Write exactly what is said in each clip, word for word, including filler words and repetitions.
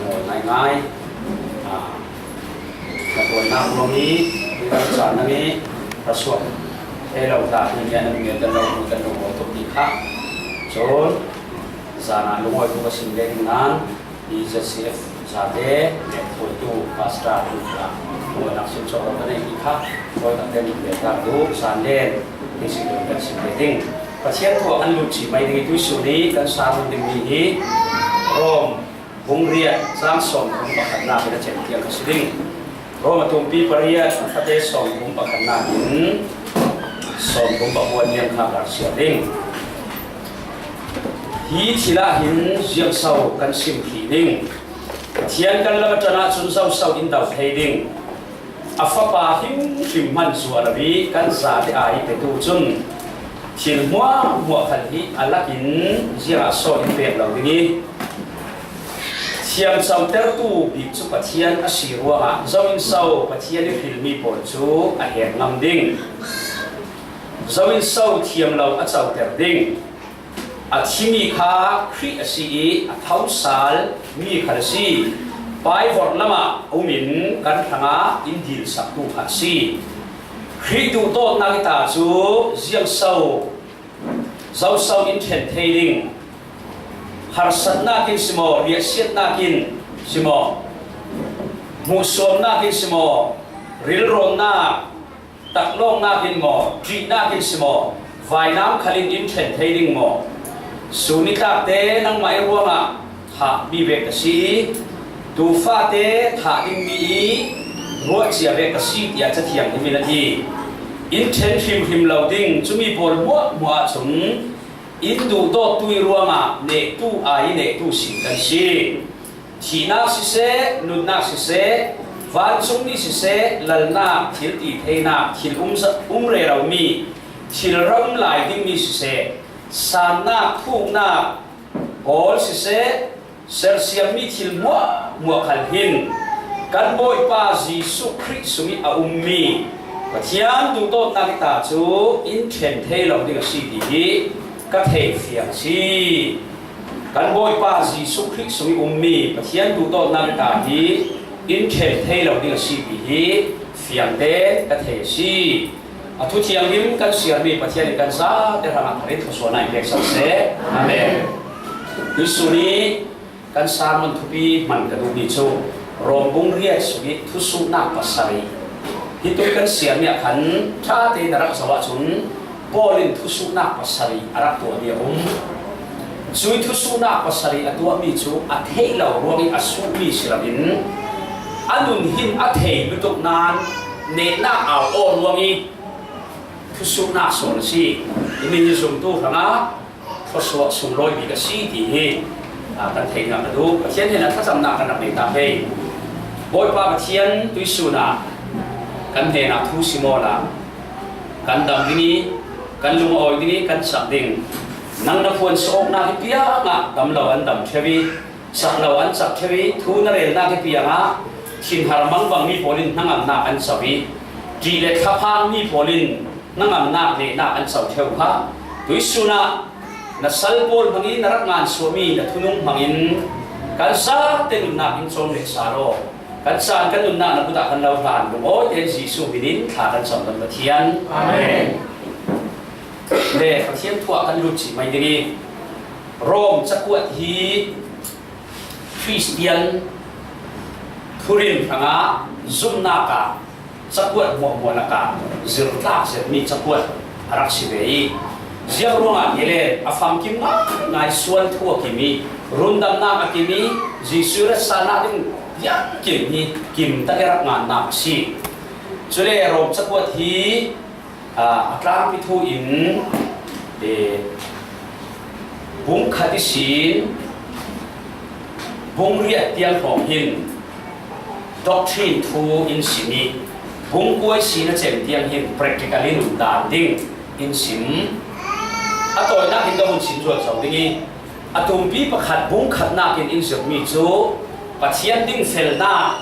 Ngaingai, ah, na tuannak ruang hi, kan caan nang hi, ka suak thei lo ta hi, kan nung kan lo, kan lo, kan lo tuk ti kha. Cun, zan ah lungawi tu ka sim ve ding nan, E Z C F zate, le khuaitu pastor tu kha, lungawinak sim cawk lo ka nei ti kha, khuai tak ten ve ta tu, zan len, ti si tu kan sim ve ding. Pathian thu ah kan lut cih mai ding i tuihsun i kan sermon dingmi hi Rom bung riat cang sawm thum pakhatnak in a cem tiang ka si ding. Rom a tumpi pariat a fate sawm thum pakhatnak in sawm thum pakuat tiang kha ka siar ding. Hi thil ah hin ziangso kan sim thih ding? Pathian kan lam a ṭan ahcun zoso in do thei ding? A fapa hrimhrim hman zuah lo i kan zate aa i petu cun thil hmuahhmuah khal hi a lakin ziangah sawi in pek lo ding i, thiam cotertu bik cu Pathian a si ruangah zo in so Pathian i hrilmi pawl cu a her ngam ding? Zo in so thiam lo a coter ding? A thimi kha Khrih a si i a tho sal mi khal a si. Paivorh lamah a um in kan hrangah in dilsaktu kha a si. Khrih duhdawtnak i ta cu ziangso, zoso in ṭhen thei ding? Harsatnak in si maw, riahsiatnak in si maw, hmuhsuamnak in si maw, rilrawnnak, taklawknak in maw, ṭihnak in si maw, vainam khal in in ṭhen thei ding maw? Sun i tlakte nangmah i ruangah thahmi vek ka si i, tufate thah dingmi i ruahcia vek ka si, tiah Ca Thianghlim in a ti. In ṭhen hrimhrim lo ding, cumi pawl hmuahhmuah ahcun in duhdawttu i ruangah nehtu aa i nehtu sin kan si. Thihnak siseh, nunnak siseh, vancungmi siseh, lalnak, thil ti theinak, thil um, um reromi, thil ra um lai dingmi siseh, sannak, thuknak, kawl siseh, sersiammi thil hmuahhmuah khal hin kan Bawipa Jesuh Khrih sungih a ummi Pathian duhdawtnak i ta cu in ṭhen thei lo ding a si ti hi ka thei fiang a si. Kan Bawipa Jesuh Khrih sungih ummi Pathian duhdawtnak i ta hi in ṭhen thei lo ding a si ti hi fiangte ka thei a si. A thu thianghlim kan siarmi Pathian in kan zate hrangah thar in thluasuahnak in peksak seh. Amen. Tuihsun i kan sermon thupi hman ka duhmi cu Rom bung riat sungih thusuhnak pasarih. Hi tu kan siarmi ah khan ṭha tein a rak zoh ahcun Paul in thusuhnak pasarih a rak tuahmi a um. Cui thusuhnak pasarih a tuahmi cu a theih lo ruangih a sukmi si loin a nun hin a thei lutuk nain nehnak au aw ruangih thusuhnak sawn a si. Himi hi zumtu hrangah thluasuah sunglawi bik a si ti hi, aa, kan theihnak a duh. Pathian hnenah thlacamnak kan rak nei ta pei. Bawipa Pathian, tuihsun ah kan hnenah thu sim awla kan dam ding i, kan lung a awi ding i, kan cak ding. Nang na phuan sawknak i piangah dam lo an dam ṭheu i, cak lo an cak ṭheu i, thu na relnak i piangah thinhar mangbangmi pawl in hnangamnak an co i, ṭih le thlaphangmi pawl in hnangamnak nehnak an co ṭheu kha tuihsun ah na sal pawl hmang i na rak ngansuahmi na thunung hmangin kan zate nunnak in cawm leh sal aw. Kan caan kan nunnak na kut ah kan lo hlan lungawi tein Jesuh min in thla kan cam kan Pathian. Amen. Le Pathian thu ah kan lut cih mai ding i Rom cakuat hi Khristian thurin hrangah zumhnak ah cakuat hmuahhmuah lakah zirhtlak zirhmi cakuat a rak si ve i, ziang ruangah ti le a famkim ngaingai sual thu a kim i, rundamnak a kim i, Jesuh ratsannak ding biakinn hi kim tak i rak ngannak a si. Cule Rom cakuat hi, aa, a tlangpi thu in, eh, bung khat ihsin bung riat tiang hrawng hin doctrine thu in sim i, bung kua ihsin a cem tiang hin practical in dan ding in sim. A tawinak in ka vun sim zuat zo ding i, a tumpi pakhat bung khatnak in in zirhmi cu Pathian dingfelnak,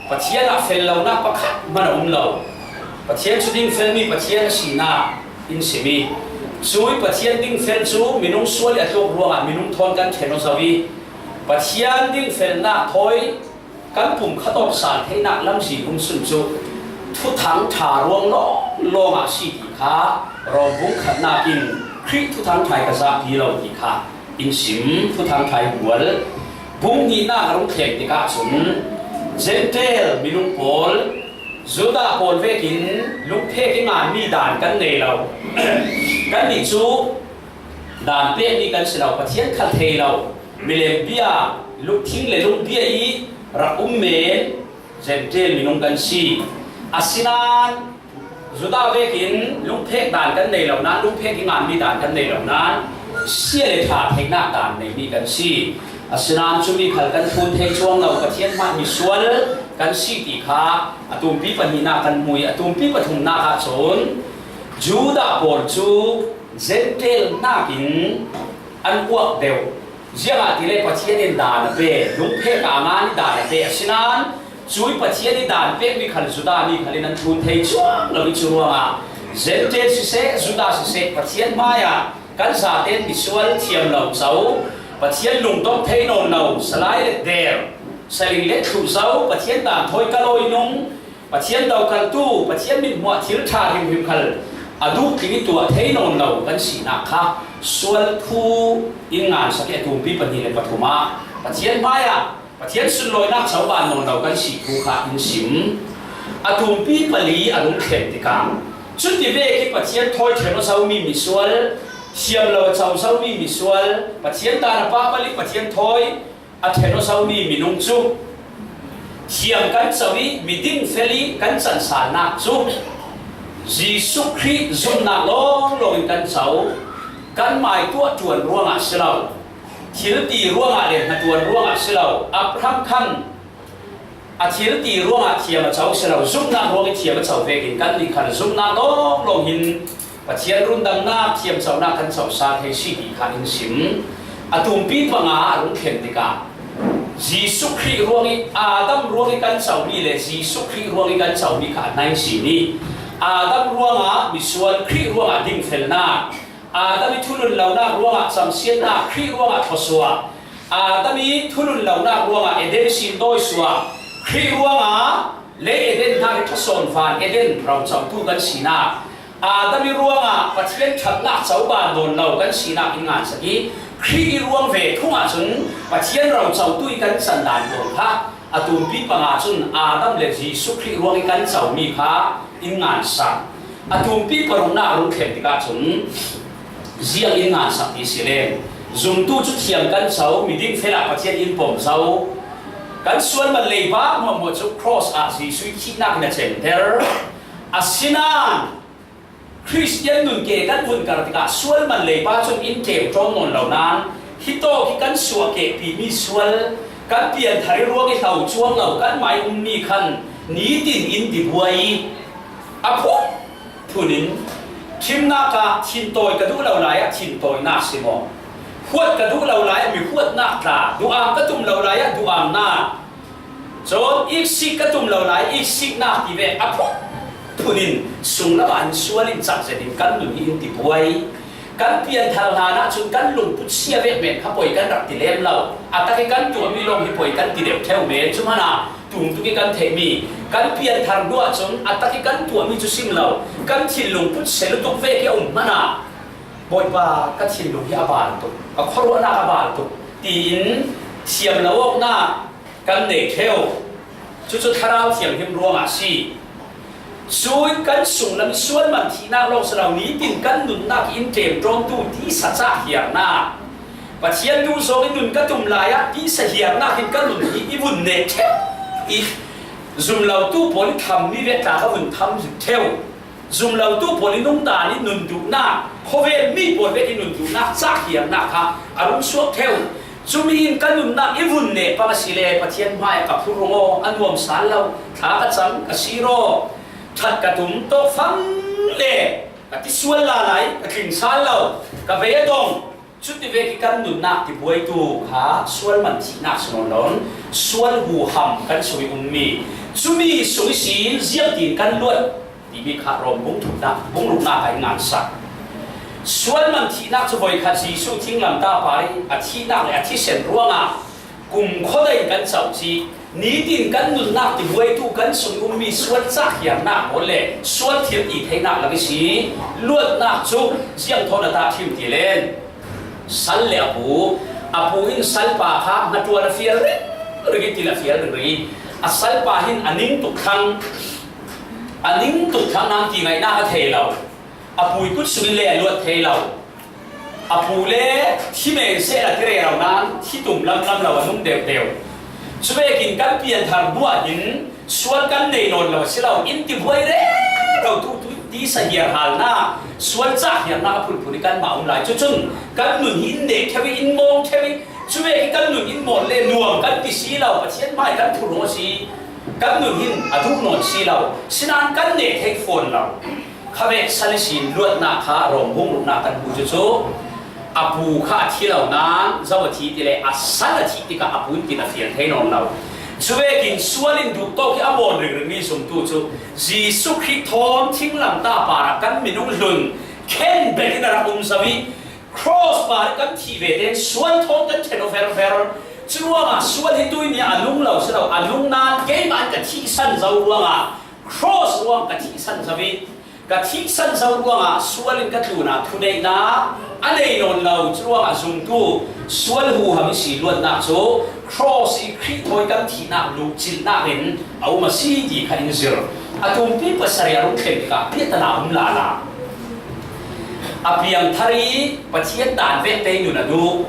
Pathian ah fel lonak pakhat hman a um lo. Pathian cu dingfelmi Pathian a sinak in sim i, cui Pathian dingfel cu minung sual i a tluk ruangah minung thawn kan ṭhen aw zo i, Pathian dingfelnak thawi kan pumkhat awk sal theinak lamzin um sun cu Thuthang ṭha ruang lawnglawng ah si ti kha Rom bung khatnak in Khrih Thuthang ṭha i ka zahpi lo ti kha in sim. Thuthang ṭha i bual bung hnihnak a rung thlen tikah cun Jentail minung pawl, Judah pawl vekin lungphek i nganmi daan kan nei lo. Kannih cu daan pekmi kan si lo, Pathian khal thei lo, milem bia, lungthing le lungbia i rak um men Jentail minung kan si. Asinain Judah vekin lungphek daan kan nei lo nain, lungphek i nganmi daan kan nei lo nain, sia le ṭha theihnak daan neimi kan si. Asinain cumi khal kan thlun thei cuang lo, Pathian hmai misual kan si ti kha a tumpi pahnihnak kan hmu i, a tumpi pathumnak ah cun Judah pawl cu Jentail hnakin an uak deuh. Ziangahtile Pathian in daan a pe, lungphek a ngan i daan a pe, asinain cui Pathian i daan pekmi khal Judah mi khal in an thlun thei cuang lo i cu ruangah Jentail siseh, Judah siseh, Pathian hmaiah kan zaten misual, thiam lo co, Pathian lungdong thei nawn lo, salai le der, saling le thluh zo, Pathian daan thawi ka lawi nung, Pathian dokaltu, Pathian mithmuh ah thil ṭha hrimhrim khal a duh tling i tuah thei nawn lo kan sinak kha sual thu in ngansak i, a tumpi pahnih le pathum ah Pathian hmaiah Pathian sunlawinak coban nawn lo kan si thu kha in sim. A tumpi pali a rung thlen tikah cuti vek i Pathian thawi ṭhen aw zomi misual, thiam lo a co zomi misual, Pathian daan a pah pali Pathian thawi a ṭhen aw zomi minung cu thiam kan co i, miding fel i kan cansalnak cu Jesuh Khrih zumhnak lawnglawng in kan co. Kan mai tuah ṭuan ruangah si lo, thil ti ruangah le hnaṭuan ruangah si lo, Abraham khan a thil ti ruangah thiam a co si lo, zumhnak ruang i thiam a co vekin kannih khan zumhnak lawnglawng hin Pathian rundamnak thiamconak kan co sal thei si ti kha in sim. A tumpi panga a rung thlen tikah Jesuh Khrih ruang i, Adam ruang i kan comi le Jesuh Khrih ruang i kan comi kha a hnain si ni. Adam ruangah misual, Khrih ruangah dingfelnak, Adam i thulun lonak ruangah camsiatnak, Khrih ruangah thluasuah, Adam i thulun lonak ruangah Eden sin dawisuah, Khrih ruangah lei Eden hnak i ṭhasawn van Eden rocotu kan sinak, Adam i ruangah Pathian ṭhatnak coban nawn lo kan sinak in ngansak i, Khrih i ruang ve thungah cun Pathian rocotu i kan can dan pawl kha a tumpi panga cun Adam le Jesuh Khrih ruang i kan comi kha in ngansak. A tumpi paruknak a rung thlen tikah cun ziang in ngansak ti si le, zumtu cu thiam kan co, miding fel ah Pathian in pom zo. Kan sual man leiba hmuahhmuah cu cross ah Jesuh i thihnak in a center. Asinain Khristian nun ke kan vun kar tikah sual man leiba cun in ṭem ṭawm nawn lo nain, hitawk hi kan suah kehpimi sual, kan pianthar i ruang i hlo cuang lo, kanmah i ummi khan nitin in tibuai i, a phunphun in, ṭhimnak ah thintawi ka duh lo lai ah thintawinak si maw, huat ka duh lo lai ah mi huatnak tla, duhang ka tum lo lai ah duhangnak, cun iksik ka tum lo lai, iksiknak ti ve a phunphun in sunglam ah hin sual in cak zet in kan nun hi in tibuai. Kan pianthar hlan ah cun kan lungput sia vek men kha poi kan rak ti lem lo. A tak i kan tuahmi lawng hi poi kan ti deuh ṭheu men cu hmanh ah tum tuk i kan theihmi, kan pianthar hnu ah cun a tak i kan tuahmi cu sim lo, kan thinlung put se lutuk vek i a um hmanh ah, Bawipa, ka thinlung hi a bal tuk, ka khuaruahnak a bal tuk, tiin thiam lo awknak kan nei ṭheu. Cucu Thlarau Thianghlim ruangah a si. Cui kan sunglam sual man thihnak lawng si lo, nitin kan nunnak in ṭemṭawntu tisa cah hiarnak, Pathian duhzawng i nun ka tum lai ah tisa hiarnak in ka nun hi i vun neh ṭheu i, zumlotu pawl i thammi vek tla ka vun tham ṭheu. Zumlotu pawl i nungdan i nun duhnak, khawvel mi pawl vek i nun duhnak cah hiarnak kha a rung suak ṭheu. Cumi in ka nunnak i vun neh pang a si le Pathian hmai ah ka phurung aw, a nuam sal lo, thla ka cam, ka sir aw, ṭhat ka tum, tawkfang le ka ti sual la lai, ka tling sal lo, ka vei a dong. Cuti vek i kan nunnak tibuaitu kha sual man thihnak si nawn lo, sual huham kan sung i ummi, cumi sung ihsin ziangtin kan luat timi kha Rom bung thumnak, bung ruknak ah i ngansak. Sual man thihnak cu voikhat Jesuh thinglamtah par i a thihnak le a thisen ruangah Kumkhua dai kan chau ci, nitin kan nunnak tibuaitu kan sung ummi sual cak hiarnak pawl le sual thil ti theinak lak i si, luatnak cu ziang thawn a tahṭhim ti len. Sal le a pu, a pu in salpa kha hnaṭuan a fial ringring i, til a fial ringring i, a salpa hin a ning tuk thlang, a ning tuk thlang nan ti ngaihnak a thei lo. A pu i kut sungin le a luat thei lo. A pu le thi men sehla ti rero nan thi tum lamlam lo a nung deuhdeuh. Cuvekin kan pianthar hnuah hin sual kan nei nawn lo a si lo, in tibuai rero tu, tu tisa hiarhalnak, sual cak hiarnak a phunphun i kanmah um lai. Cucun kan nun hi in neh ṭheu i, in mawng ṭheu i, cuvek hi kan nun in mawng le nuam kan ti si lo, Pathian hmai kan phurh a si. Kan nun hin a duh nawn si lo, sinan kan neh thei fawn lo. Khavek sal ihsin luatnak kha Rom bung ruknak kan hmuh cucu, a pu kha a thi lo nan zo a thi ti le a sal a thih tikah a pu in tin a fial thei nawn lo. Cuvekin sual in duh tawk hi a mawn ringring mi zumtu cu Jesuh Khrih thawn thinglamtah parah kan minung hlun khen bekin a rak um zo i, cross parah kan thih ve tein sual thawn kan ṭhen aw verver. Curuangah sual hi tuini a nung lo si lo, a nung nan keimah in ka thihsan zo ruangah cross ruang ka thihsan zo i, ka thihsan zo ruangah sual in ka tlunah thuneihnak a nei nawn lo. Curuangah zumtu sual huham i si luatnak cu cross i Khrih thawi kan thihnak luhcilhnak in a um a si ti kha in zir. A tumpi pasarih a rung thlen tikah piahtana um lala. A piangthar i Pathian dan vek te nun a duh.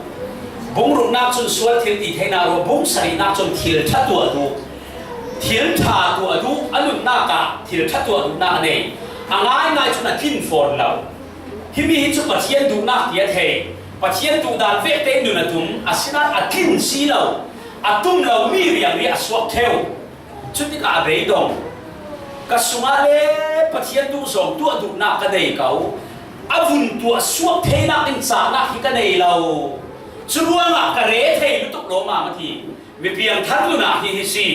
Bung ruknak cun sual thil ti theinak ruah, bung sarihnak cun thil ṭha tuah duh. Thil ṭha tuah duh, a nunnak ah thil ṭha tuah duhnak a nei. A ngaingai cun a tlin fawn lo. Himi hi cu Pathian duhnak ti a thei. Pathian duh dan vek te nun a tum, asinain a tlin si lo. A tum lo mi riangri a suak ṭheu. Cutikah a beidong. Ka sungah le Pathian duh zong tuah duhnak ka nei ko. A vun tuah suak theinak in cahnak hi ka nei lo. Curuangah ka re thei lutuk lawmmam a ti. Mi piangthar nunah hi hi si.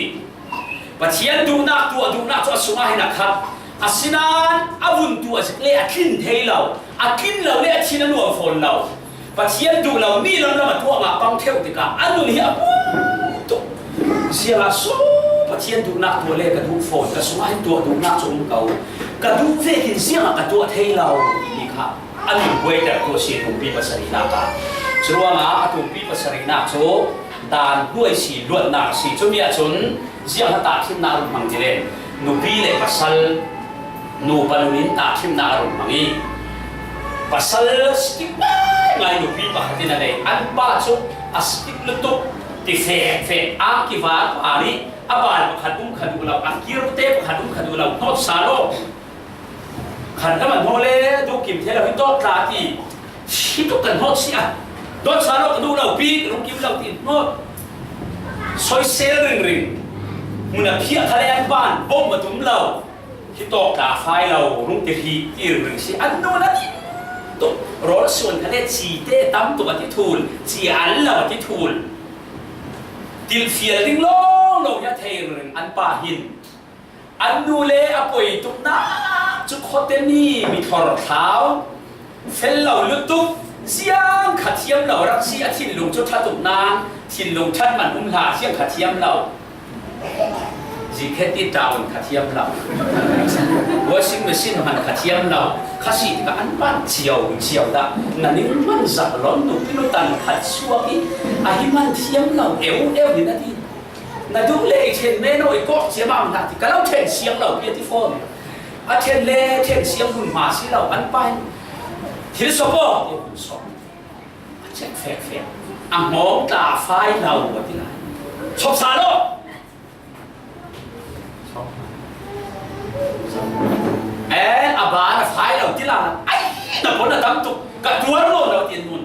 Pathian duhnak tuah duhnak cu a sungah hin a khat. Asinain a vun tuah zik le a tlin thei lo. A tlin lo le a thin a nuam fawn lo. Pathian duh lo mi lamlam a tuah ngah pang ṭheu tikah a nun hi a buai tuk. Ziangah so Pathian duhnak tuah le ka duh fawn, ka sungah hin tuah duhnak cu um ko. Ka duh vekin ziangah ka tuah thei lo, ti kha a nun buaiter tu a si, tumpi pasarihnak ah. Curuangah a tumpi pasarihnak cu dan hnuai si, luatnak a si. Cumi ahcun ziang a tahṭhimnak a run hmang ti le nupi le pasal, nupa nun in tahṭhimnak a run hmang i, pasal stick ngaingai nupi pakhat in a nei. An pa cu a stick lutuk, ti fek fek, a kivak par i a bal pakhat um kha duh lo, a kirte pakhat um kha duh lo, hnawt sa law. Khan lam a hnawh le duh kim thei lo, hi tawk tla ti. Hi tuk kan hnawt si a. Don sa lo ka duh lo, pi ka lungkim lo ti hnawt. Soisel ringring. Hmun a phiah kha le an ban bawm a tum lo. Hi tawk tla fai lo, rung ti hrih ti ringring si. An nun a ti tuk. Rawl suan kha le ci te tam tuk a ti thul. Ci an lo a ti thul. Tilfial ding lawng lo hi a thei ringring an pa hin. An nu le a poi tuknak cu khuate mi mithor thlau, fel lo lutuk, ziang kha thiam lo rak si, a thinlung cu ṭha tuk nan, thinlung ṭhat man um hlah, ziang kha thiam lo. Zikhet ti tawn kha thiam lo. Washing machine man kha thiam lo. Kha si tikah an pan cio, cio dah. Na ning man zak lon nu, pinu tan khat suak i, a hi man thiam lo, eu, eu, ni na ti. Na duh le i ṭhen men aw, i kawk ciamam hna ti, ka lo ṭhen siang lo, bia ti fawn. A ṭhen le ṭhen siang hun hma si lo, an pa in thil sawp aw, ti hun sawp. A cek fek fek. A hngawng tla fai lo, a ti lai. Sawp sa law. Eh, a ban a fai lo, ti lai. Ai, na pawl na tam tuk, ka tuar lo, lo, ti an nun.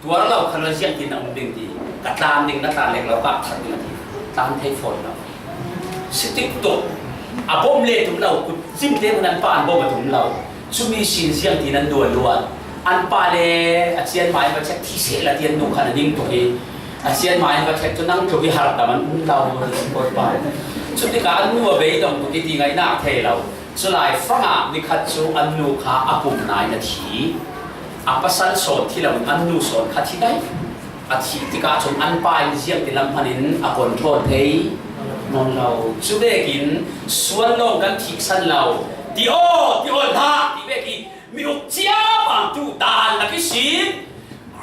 Tuar lo khan ziang tin a um ding ti, ka tlan ding na tlan lek lo, ka thar ding a ti, tlan thei fawn lo. Si tik tuk, a bawm le tum lo, kut zim te hmun an pa an bawm a tum lo. Cumi sin ziang tin an dual luat. An pa le a cianmai va check thi seh la ti an nu khan a ning tuk i, a cianmai va check cu nang tluk i har tam an um lo, ti si pawl pa. Cutikah an nu a beidong tuk i ti ngaihnak thei lo. Culai fangah nikhat cu an nu kha a pum nain a thi. A pasal sawn thi loin an nu sawn kha thi dai. A thih tikah cun an pa in ziangtin lam hmanin a control thei nawn lo. Cuvekin sual lawng kan thihsan lo. Ti aw, ti aw hlah ti vekin mi uk cia bangtu dan lak ihsin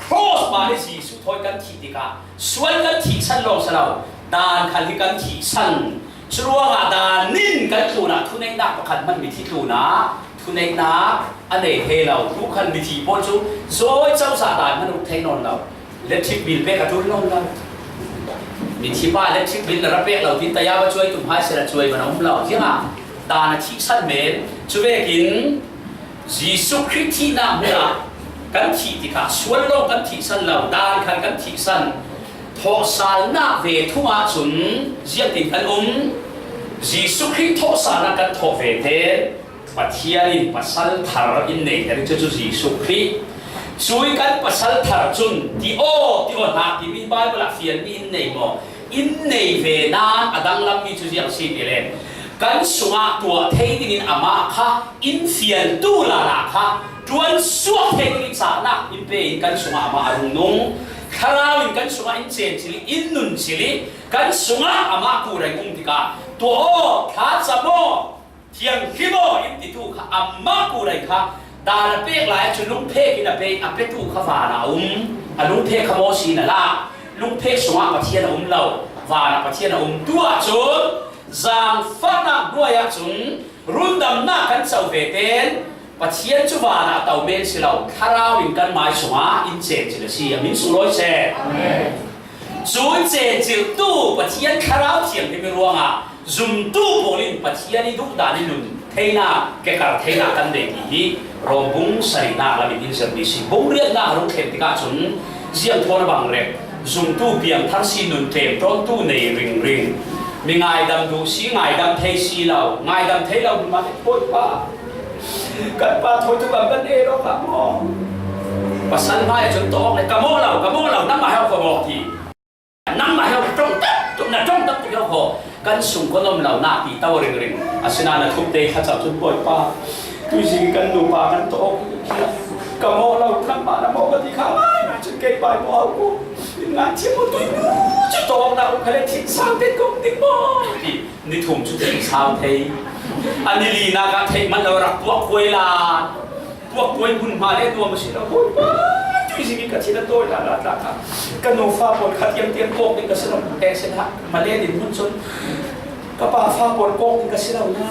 cross mah le Jesuh thawi kan thih tikah sual kan thihsan lawng si lo. Dan khal hi kan thihsan. Curuangah dan in kan tlunah thuneihnak pakhat hman mithi tlunah thuneihnak a nei thei lo. Tu khan mithi pawl cu zawi cozah dan hman uk thei nawn lo. Electric bill pek a ṭul nawn lo. Mithi pa electric bill na ra pek lo tin tayaba cuai tum hai sehla cuai man a um lo. Ziangah dan a thihsan men. Cuvekin Jesuh Khrih thihnak hmunah kan thih tikah sual lawng kan thihsan lo, dan khan kan thihsan. Thawhsalnak ve thum ahcun ziangtin kan um? Jesuh Khrih thawhsalnak kan thawh ve te Pathian in pasal thar in nei ter, cucu Jesuh Khrih. Cui kan pasal thar cun ti aw, ti aw hna timi Baibal ah fialmi in nei maw? In nei ve nain a danglammi cu ziang si ti le kan sungah tuah thei dingin amah kha in fialtu lala kha ṭuan suak thei dingin cahnak in pe in kan sungah amah a rung nung. Thlarau in kan sungah in cen cili, in nun cili, kan sungah amah kuh reng um tikah tuah aw, thlacam aw, thianghlim aw in titu kha amah kuh reng kha dan a pek lai ahcun lungphek in a pe, a petu kha van ah a um. A lungphek kha Moses in a lak. Lungphek sungah Pathian a um lo, van ah Pathian a um. Tu ahcun zaangfahnak hnuai ahcun rundamnak kan co ve ten Pathian cu van ah a to men si lo, thlarau in kan mai sungah in cen cil a si, a min sunglawi seh. Amen. Cun cenciltu Pathian Thlarau Thianghlim ruangah zumtu pawl in Pathian i duhdan i nun theinak, kekar theinak kan nei ti hi Rom bung sarihnak lam in in zirhmi si. Bung riatnak a rung thlen tikah cun ziangthawn a bang rek, zumtu piangthar si, nun tlem ṭawntu nei ringring. Mi ngaidam duh si, ngaidam thei si lo, ngaidam thei lo hmunhma hi Bawipa. Kan pa thawi tuk an kan ei lo ka maw? Pasal hmai cun tawk le ka maw lo, ka maw lo, nangmah he kho maw ti. Nangmah he ṭong tak tuk, na ṭong tak tuk he kho. Kan sung khuanom lo nak ti to ringring. Asinain na thup te kha cau cun Bawipa. Tuizing kan nupa kan tawk. Ka maw lo, nangmah na maw ka ti kha ngai cun kei pai maw au ko. Ngan thiam maw tui mu cu tawk na u kha le thim sang te kong ding maw? Ti. Ni thum cu thing sau thei. A ni linak ah theih man lo rak puak kuai la. Puak kuai hmun hma le nuam a si lo. Bawipa, tuizing in ka thin a tawi la la tlak a. Ka nufa pawl kha tiang tiang kawk ding ka si lo. Eh, si hlah. Male din hmun cun ka pa fa pawl kawk ding ka si lo na.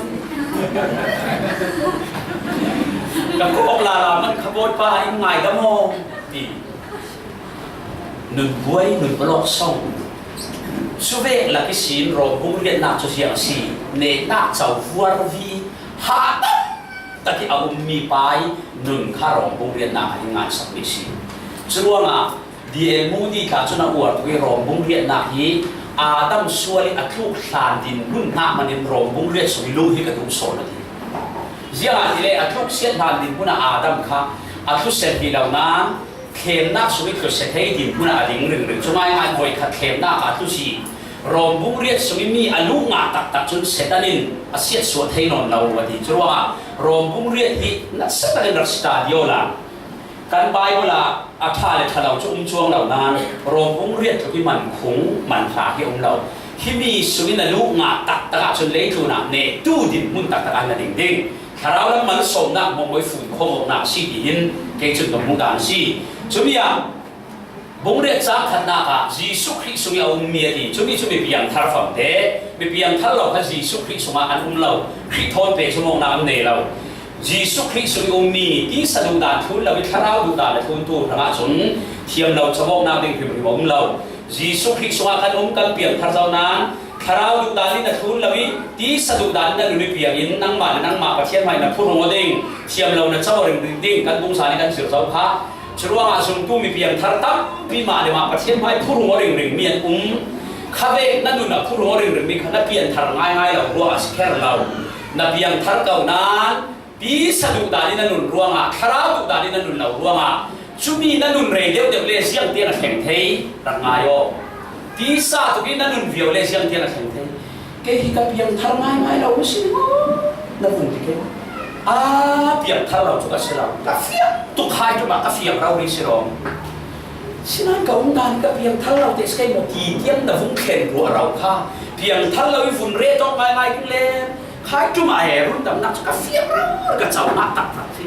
Ka kawk la la man kha Bawipa in ngaidam aw ti. Nun buai, nun palawk song. Cuvek lak ihsin Rom bung riatnak cu ziang a si. Nehnak covuar vi hahtak tak i a ummi pa i nun kha Rom bung riatnak ah in ngansakmi a si. Curuangah D L Moody tla cun a uar tuk i Rom bung riatnak hi Adam sual i a tluk hlan dinhmun hna hmanh in Rom bung riat sung i lu hi ka duh sawn a ti. Ziangahtile a tluk siat hlan dinhmun ah Adam kha a thluset ti lo nain, thlemnak sung i thlusia thei dinhmun ah a ding ringring. Cu ngaingai voikhat thlemnak ah a tlusi. Rom bung riat sung i mi a luh ngah taktak cun Satan in a siatsuah thei nawn lo a ti. Curuangah Rom bung riat hi nasa takin rak si ta dio la. Kan Baibal ah a ṭha le ṭha lo cu um cuang lo nain Rom bung riat tluk i man khung, man hra hi a um lo. Himi sung in a luh ngah taktak ah cun leitlun ah nehtu dinhmun taktak ah na ding ding. Thlarau lam malsawmnak hmuahhmuah i fun khawm awknak a si, tiin kei cun ka hmuh dan a si. Cumi ah bung riat cang khatnak ah Jesuh Khrih sung i a ummi a ti. Cumi cu mi piangthar famte, mi piangthar lo kha Jesuh Khrih sungah an um lo. Khrih thawn pehzom awknak an nei lo. Jesuh Khrih sung i ummi, tisa duhdan thlun lo i thlarau duhdan a thluntu hrangah cun thiam lo, cawk awknak ding hrimhrim a um lo. Jesuh Khrih sungah kan um, kan piangthar zo nain, thlarau duhdan in a thlun lo i, tisa duhdan in a nun i piang in, nangmah le nangmah Pathian hmai na phurung aw ding, thiam lo na co ringring ding, kan bungsa nih kan zir zo kha. Curuangah zumtu mi piangthar tampi mah le mah Pathian hmai phurung aw ringring mi an um. Khavek na nun a phurung aw ringring mi kha na pianthar ngaingai lo ruah a si kher lo. Na piangthar ko nain, tisa duhdan in a nun ruangah, thlarau duhdan in a nun lo ruangah, cumi na nun rei deuhdeuh le ziangtiang a thleng thei, rak ngai aw. Tisa tuk in na nun viau le ziangtiang a thleng thei. Kei hi ka piangthar ngaingai lo na si maw? Na vun ti kei. Aa, piangthar lo cu ka si lo. Ka fiang tuk hai ṭum ah ka fiang rori si rawng. Sinan ka um dan ka piangthar lo te si kei maw ti tiang na vung thlen ruah rau kha. Piangthar lo i vun re tawk ngaingai ding le khai ṭum a e rundamnak cu ka fiang rau ka caunak taktak si.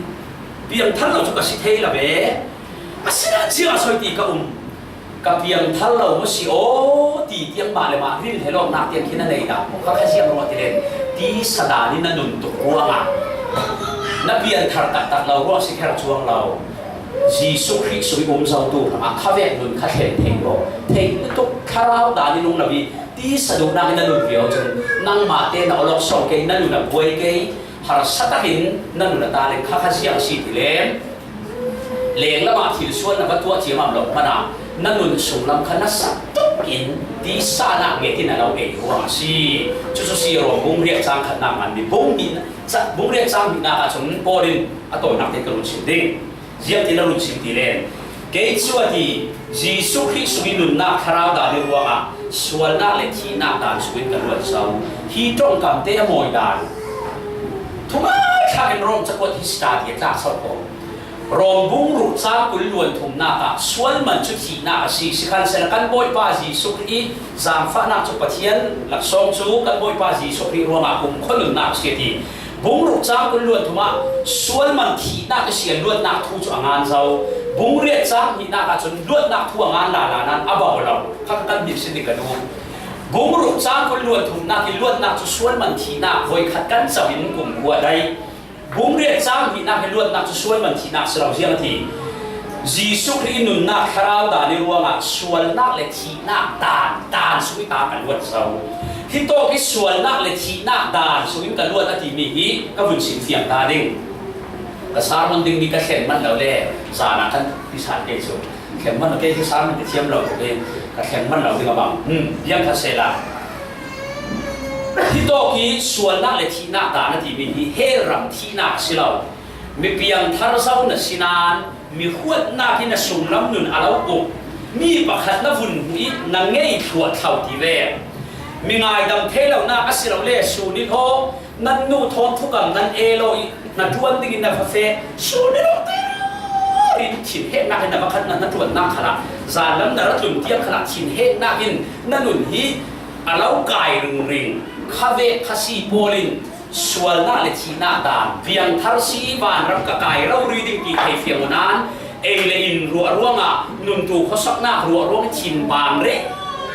Piangthar lo cu ka si thei lo ve. Asinan ziah a soi ti ka um. Ka piangthar lo maw si aw ti tiang mah le mah ril helawknak tiang khi na nei dah maw? Kha kha ziang ruah ti len tisa dan in na nun tuk ruangah na pianthar taktak lo ruah si kher cuang lo. Jesuh Khrih sung i um zotu hrangah khavek nun kha thlen thei maw? Thei lutuk thlarau dan in um lo i tisa duhnak in na nun viau cun nangmah te na awlok sawng kei, na nun a buai kei, harsa takin na nun a ta len kha kha ziang si ti len. Lenglam ah thil sual na va tuah ciamam lo hmanah na nun sunglam kha na sak tuk in tisa nak ngetin a lo ei ruang a si. Cucu si Rom bung riat cang khatnak ngan mi bung hnih, ca-, bung riat cang hnihnak ah cun Paul in a tawinak te ka run sim ding. Ziangtin a run sim ti len. Kei cu a ti, Jesuh Khrih sung i nunnak thlarau dan i ruangah sualnak le thihnak dan sungin ka luat zo. Hi ṭongkam te a mawi dan. Thungai thlak in Rom cakuat hi sita ti a tlak so ko. Rom bung ruk cang kul luan thumnak ah sual man cu thihnak a si. Sikhalsehla kan Bawipa Jesuh Khrih i zaangfahnak cu Pathian laksawng cu kan Bawipa Jesuh Khrih ruangah kumkhua nunnak a si a ti. Bung ruk cang kul luan thum ah sual man thihnak a si a luatnak thu cu a ngan zo. Bung riat cang hnihnak ah cun luatnak thu a ngan lala nan a bau lo. Kha kan hmit sin ding ka duh. Bung ruk cang kul luan thumnak i luatnak cu sual man thihnak voikhat kan co in kumkhua dai. Bung riat cang hnihnak hi luatnak cu sual man thihnak si lo ziang a ti. Jesuh Khrih i nunnak thlarau dan i ruangah sualnak le thihnak dan, dan sung i ta kan luat zo. Hi tawk i sualnak le thihnak dan sungin ka luat a timi hi ka vun sim fiang ta ding. Ka sermon dingmi ka thlen man lo le zan ah kan ti san kei cu. Thlen man lo kei cu sermon ka thiam lo tuk i ka thlen man lo ding a bang. Hmm, biang kha sehla. Hi tawk i sualnak le thihnak dan a timi hi hell ram thihnak a si lo. Mi piangthar zo na si nain mi huatnak in na sunglam nun a lo uk. Mi pakhat na vun hmuh i na ngei thluah thlo ti ve. Mi ngaidam thei lonak a si lo le sun i thaw. Nan nu thawn thukam nan e lo i hnaṭuan dingin na va feh. Sun i lo te in thinheknak in na va khat na hnaṭuannak khalah zanlam na ra tlun tiang khalah thinheknak in na nun hi a lo kai ringring. Khavek khasi pawl in sualnak le thihnak dan piangthar si vanram ka kai rori ding ti thei fiang uh nan ei le in ruah ruangah nuntu khuasaknak ruah ruang thinbang rih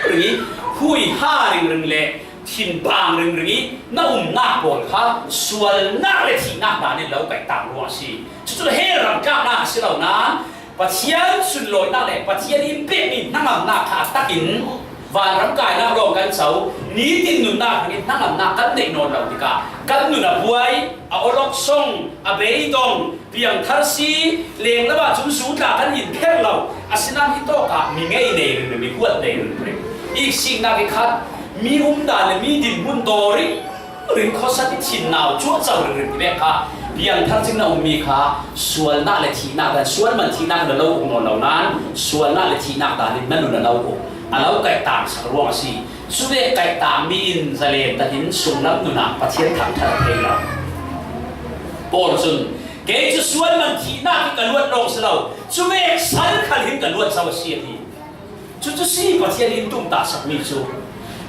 ring i huiha ringring le thinbang ringring i na umnak pawl kha sualnak le thihnak dan in lo kaihtak ruang a si. Cucu hell ram tlaknak a si lo nan Pathian sunlawinak le Pathian in pekmi hnangamnak kha a takin vanram kainak lawng kan co, nitin nunnak hrangin hnangamnak kan neih nawn lo tikah kan nun a buai, a awlok song, a beidong, piangthar si, lenglam ah cun zu tla kan in pher lo. Asinain hi tawkah mi ngei nei ringring, mi huat nei ringring, iksiknak i khat, mi umdan le mi dinhmun daw ringring, khuasak i thin nau cuahco ringring ti vek kha piangthar cing na ummi kha sualnak le thihnak dan, sual man thihnak na lo uk nawn lo nan sualnak le thihnak dan in na nun a lo uk, a lo kaihtak sak ruang a si. Cuvek kaihtakmi in zalen takin sunglam nun ah Pathian thangṭhat a thei lo. Paul cun, kei cu sual man thihnak hi ka luat lawng si lo, cuvek sal khal hin ka luat zo a si, a ti. Cucu si Pathian in tumtah sakmi cu.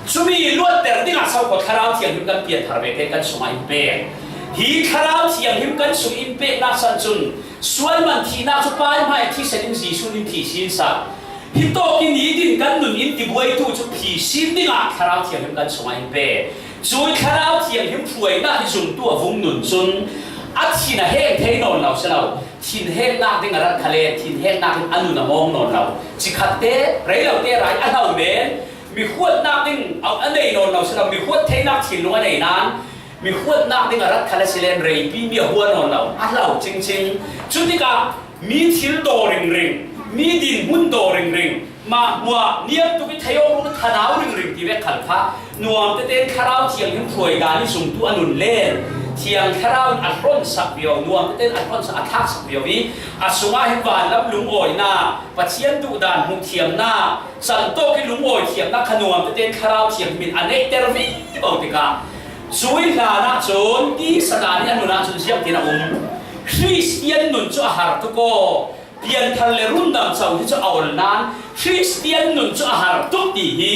Cumi luatter dingah so khaw Thlarau Thianghlim kan pianthar ve tein kan sungah in pek. Hi Thlarau Thianghlim kan sung in peknak san cun sual man thihnak cu Pa hmai thisen in Jesuh in thihsin sak. Hitawk in nitin kan nun in tibuaitu cu thihsin dingah Thlarau Thianghlim kan sungah in pe. Cui Thlarau Thianghlim hruainak hi zumtu a vung nun cun a thin a heng thei nawn lo si lo. Thinheknak ding a rat khal le thinheknak in a nun a mawng nawn lo. Cikhatte, rei lote rai a hlo men, mi huatnak ding a, a nei nawn lo si lo, mi huat theinak thinlung a nei nan, mi huatnak ding a rat khal a si len reipi mi a hua nawn lo, a hlo cingcing. Cutikah mi thil daw ringring, mi dinhmun daw ringring, mah hmuah niam tuk i thei awk rung thanau ringring ti vek khal kha nuam tete in Thlarau Thianghlim hruai dan i zumtu a nun len Thiang Thlarau in a hlonsak viau, nuam tete in a hlonsak, a thlaksak viau i a sungah hin vanlam lungawinak, Pathian duhdan hmuh thiamnak, cantawk i lungawi thiamnak kha nuam tete in Thlarau Thianghlim in a neihter vivo tikah cui hlanah cun tisa dan i a nunah cun ziangtin a um. Khristian nun cu a har tuk aw. Pianthar le rundam co hi cu a ol nain Khristian nun cu a har tuk ti hi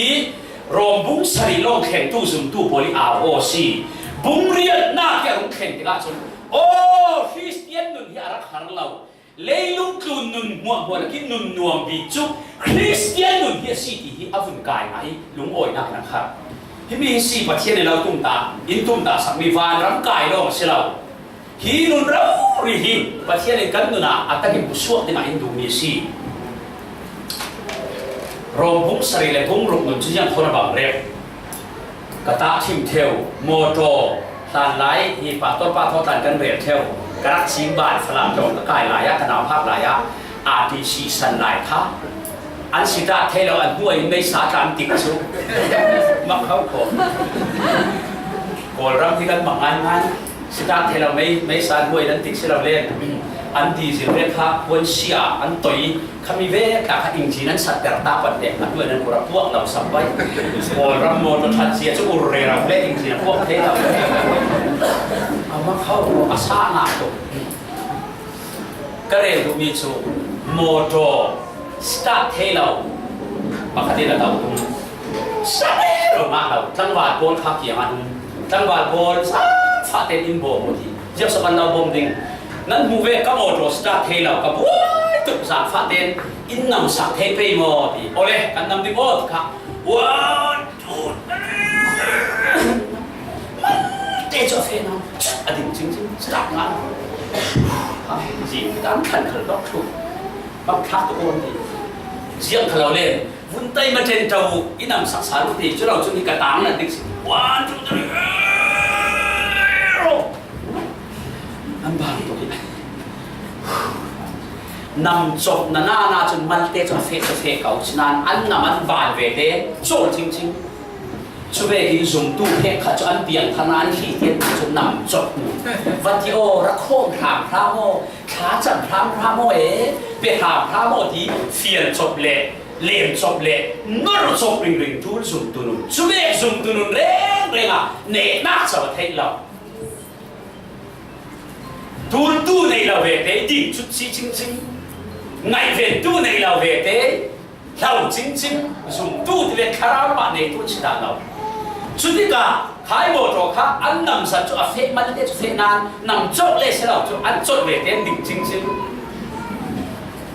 Rom bung sarih lawng thlengtu zumtu pawl i au aw si. Bung riatnak hi a rung thleng tikah cun, aw, Khristian nun hi a rak har lo. Leilung tlun nun hmuahhmuah lakin nun nuam bik cu Khristian nun hi a si ti hi a vun kai ngah i lungawinak in a khar. Himi hi si Pathian in lo tumtah, in tumtah sakmi vanram kai lawng a si lo. Hi nun rori hi Pathian in kan nun ah a takin pusuak dingah in duhmi a si. Rom bung sarih le bung ruk nun cu ziang khawn a bang rek. Ka tahṭhim ṭheu, mawṭaw hlan lai hi, pastor pa thawhtan kan rel ṭheu, ka rak cing ban Falam tlawng ka kai lai ah, ka nauhak lai ah, R T C san lai kha an si ṭah thei lo, an hmuh in meisa tla an tik cu mak kho kho. Kawlram hi kan mak ngaingai. Si ṭah thei lo, mei, meisa an hmuh in an tik si lo len. An diesel rek kha puan sia an toi. Khami ve ta kha engine an satter ta pan te, a tuan an ura puak lo sam pai. Kawlram mawṭaw ṭhat sia cu ur rero le engine a puak thei lo. A mak kho, a sa ngah tuk. Ka rel duhmi cu mawṭaw start thei lo pakhat in a do tum. Start rero ngah lo, tlangval pawl kha kiang an um. Tlangval pawl zaangfah tein in bawm uh ti. Ziangso kan lo bawm ding? Nan hmuh ve, ka mawṭaw start thei lo, ka buai tuk, zaangfah tein in namsak thei pei maw ti. Awle, kan nam ding aw ti kha. One, two, three. Malte cu a feh nawn, a ding cingcing, start ngai. Zing dan khan khal dawk thlu. Bang thlak tuk aw ti. Ziang kha lo le. Vun tai ma ṭen ṭo, i namsak sal uh ti, cu lo cun hi ka tang nan dik si. One, two, three. An bang tuk hi. Nam cawk na na na cun malte cu a feh cu a feh ko, sinain an nam an ban ve te, cawl cingcing. Cu vekin zumtu pek khat cu an piang kha nain hri tian cu nam cawk mu. Va ti aw, rak khawm hram hram aw, thla cam hram hram aw e, pe hram hram aw ti fial cawp le, lem cawp le, nor cawp ringring tul zumtu nun. Cu vek zumtu nun rengreng ah nehnak co a theih lo. Tultu nei lo ve te, ding cut si cingcing. Ngaihventu nei lo ve te, hlo cingcing. Zumtu ti le thlarau mah neitu an si dah lo. Cutikah khai mawṭaw kha an namsan cu a feh malte cu feh nain nam cawk le si lo cu an cawk ve te an ding cingcing.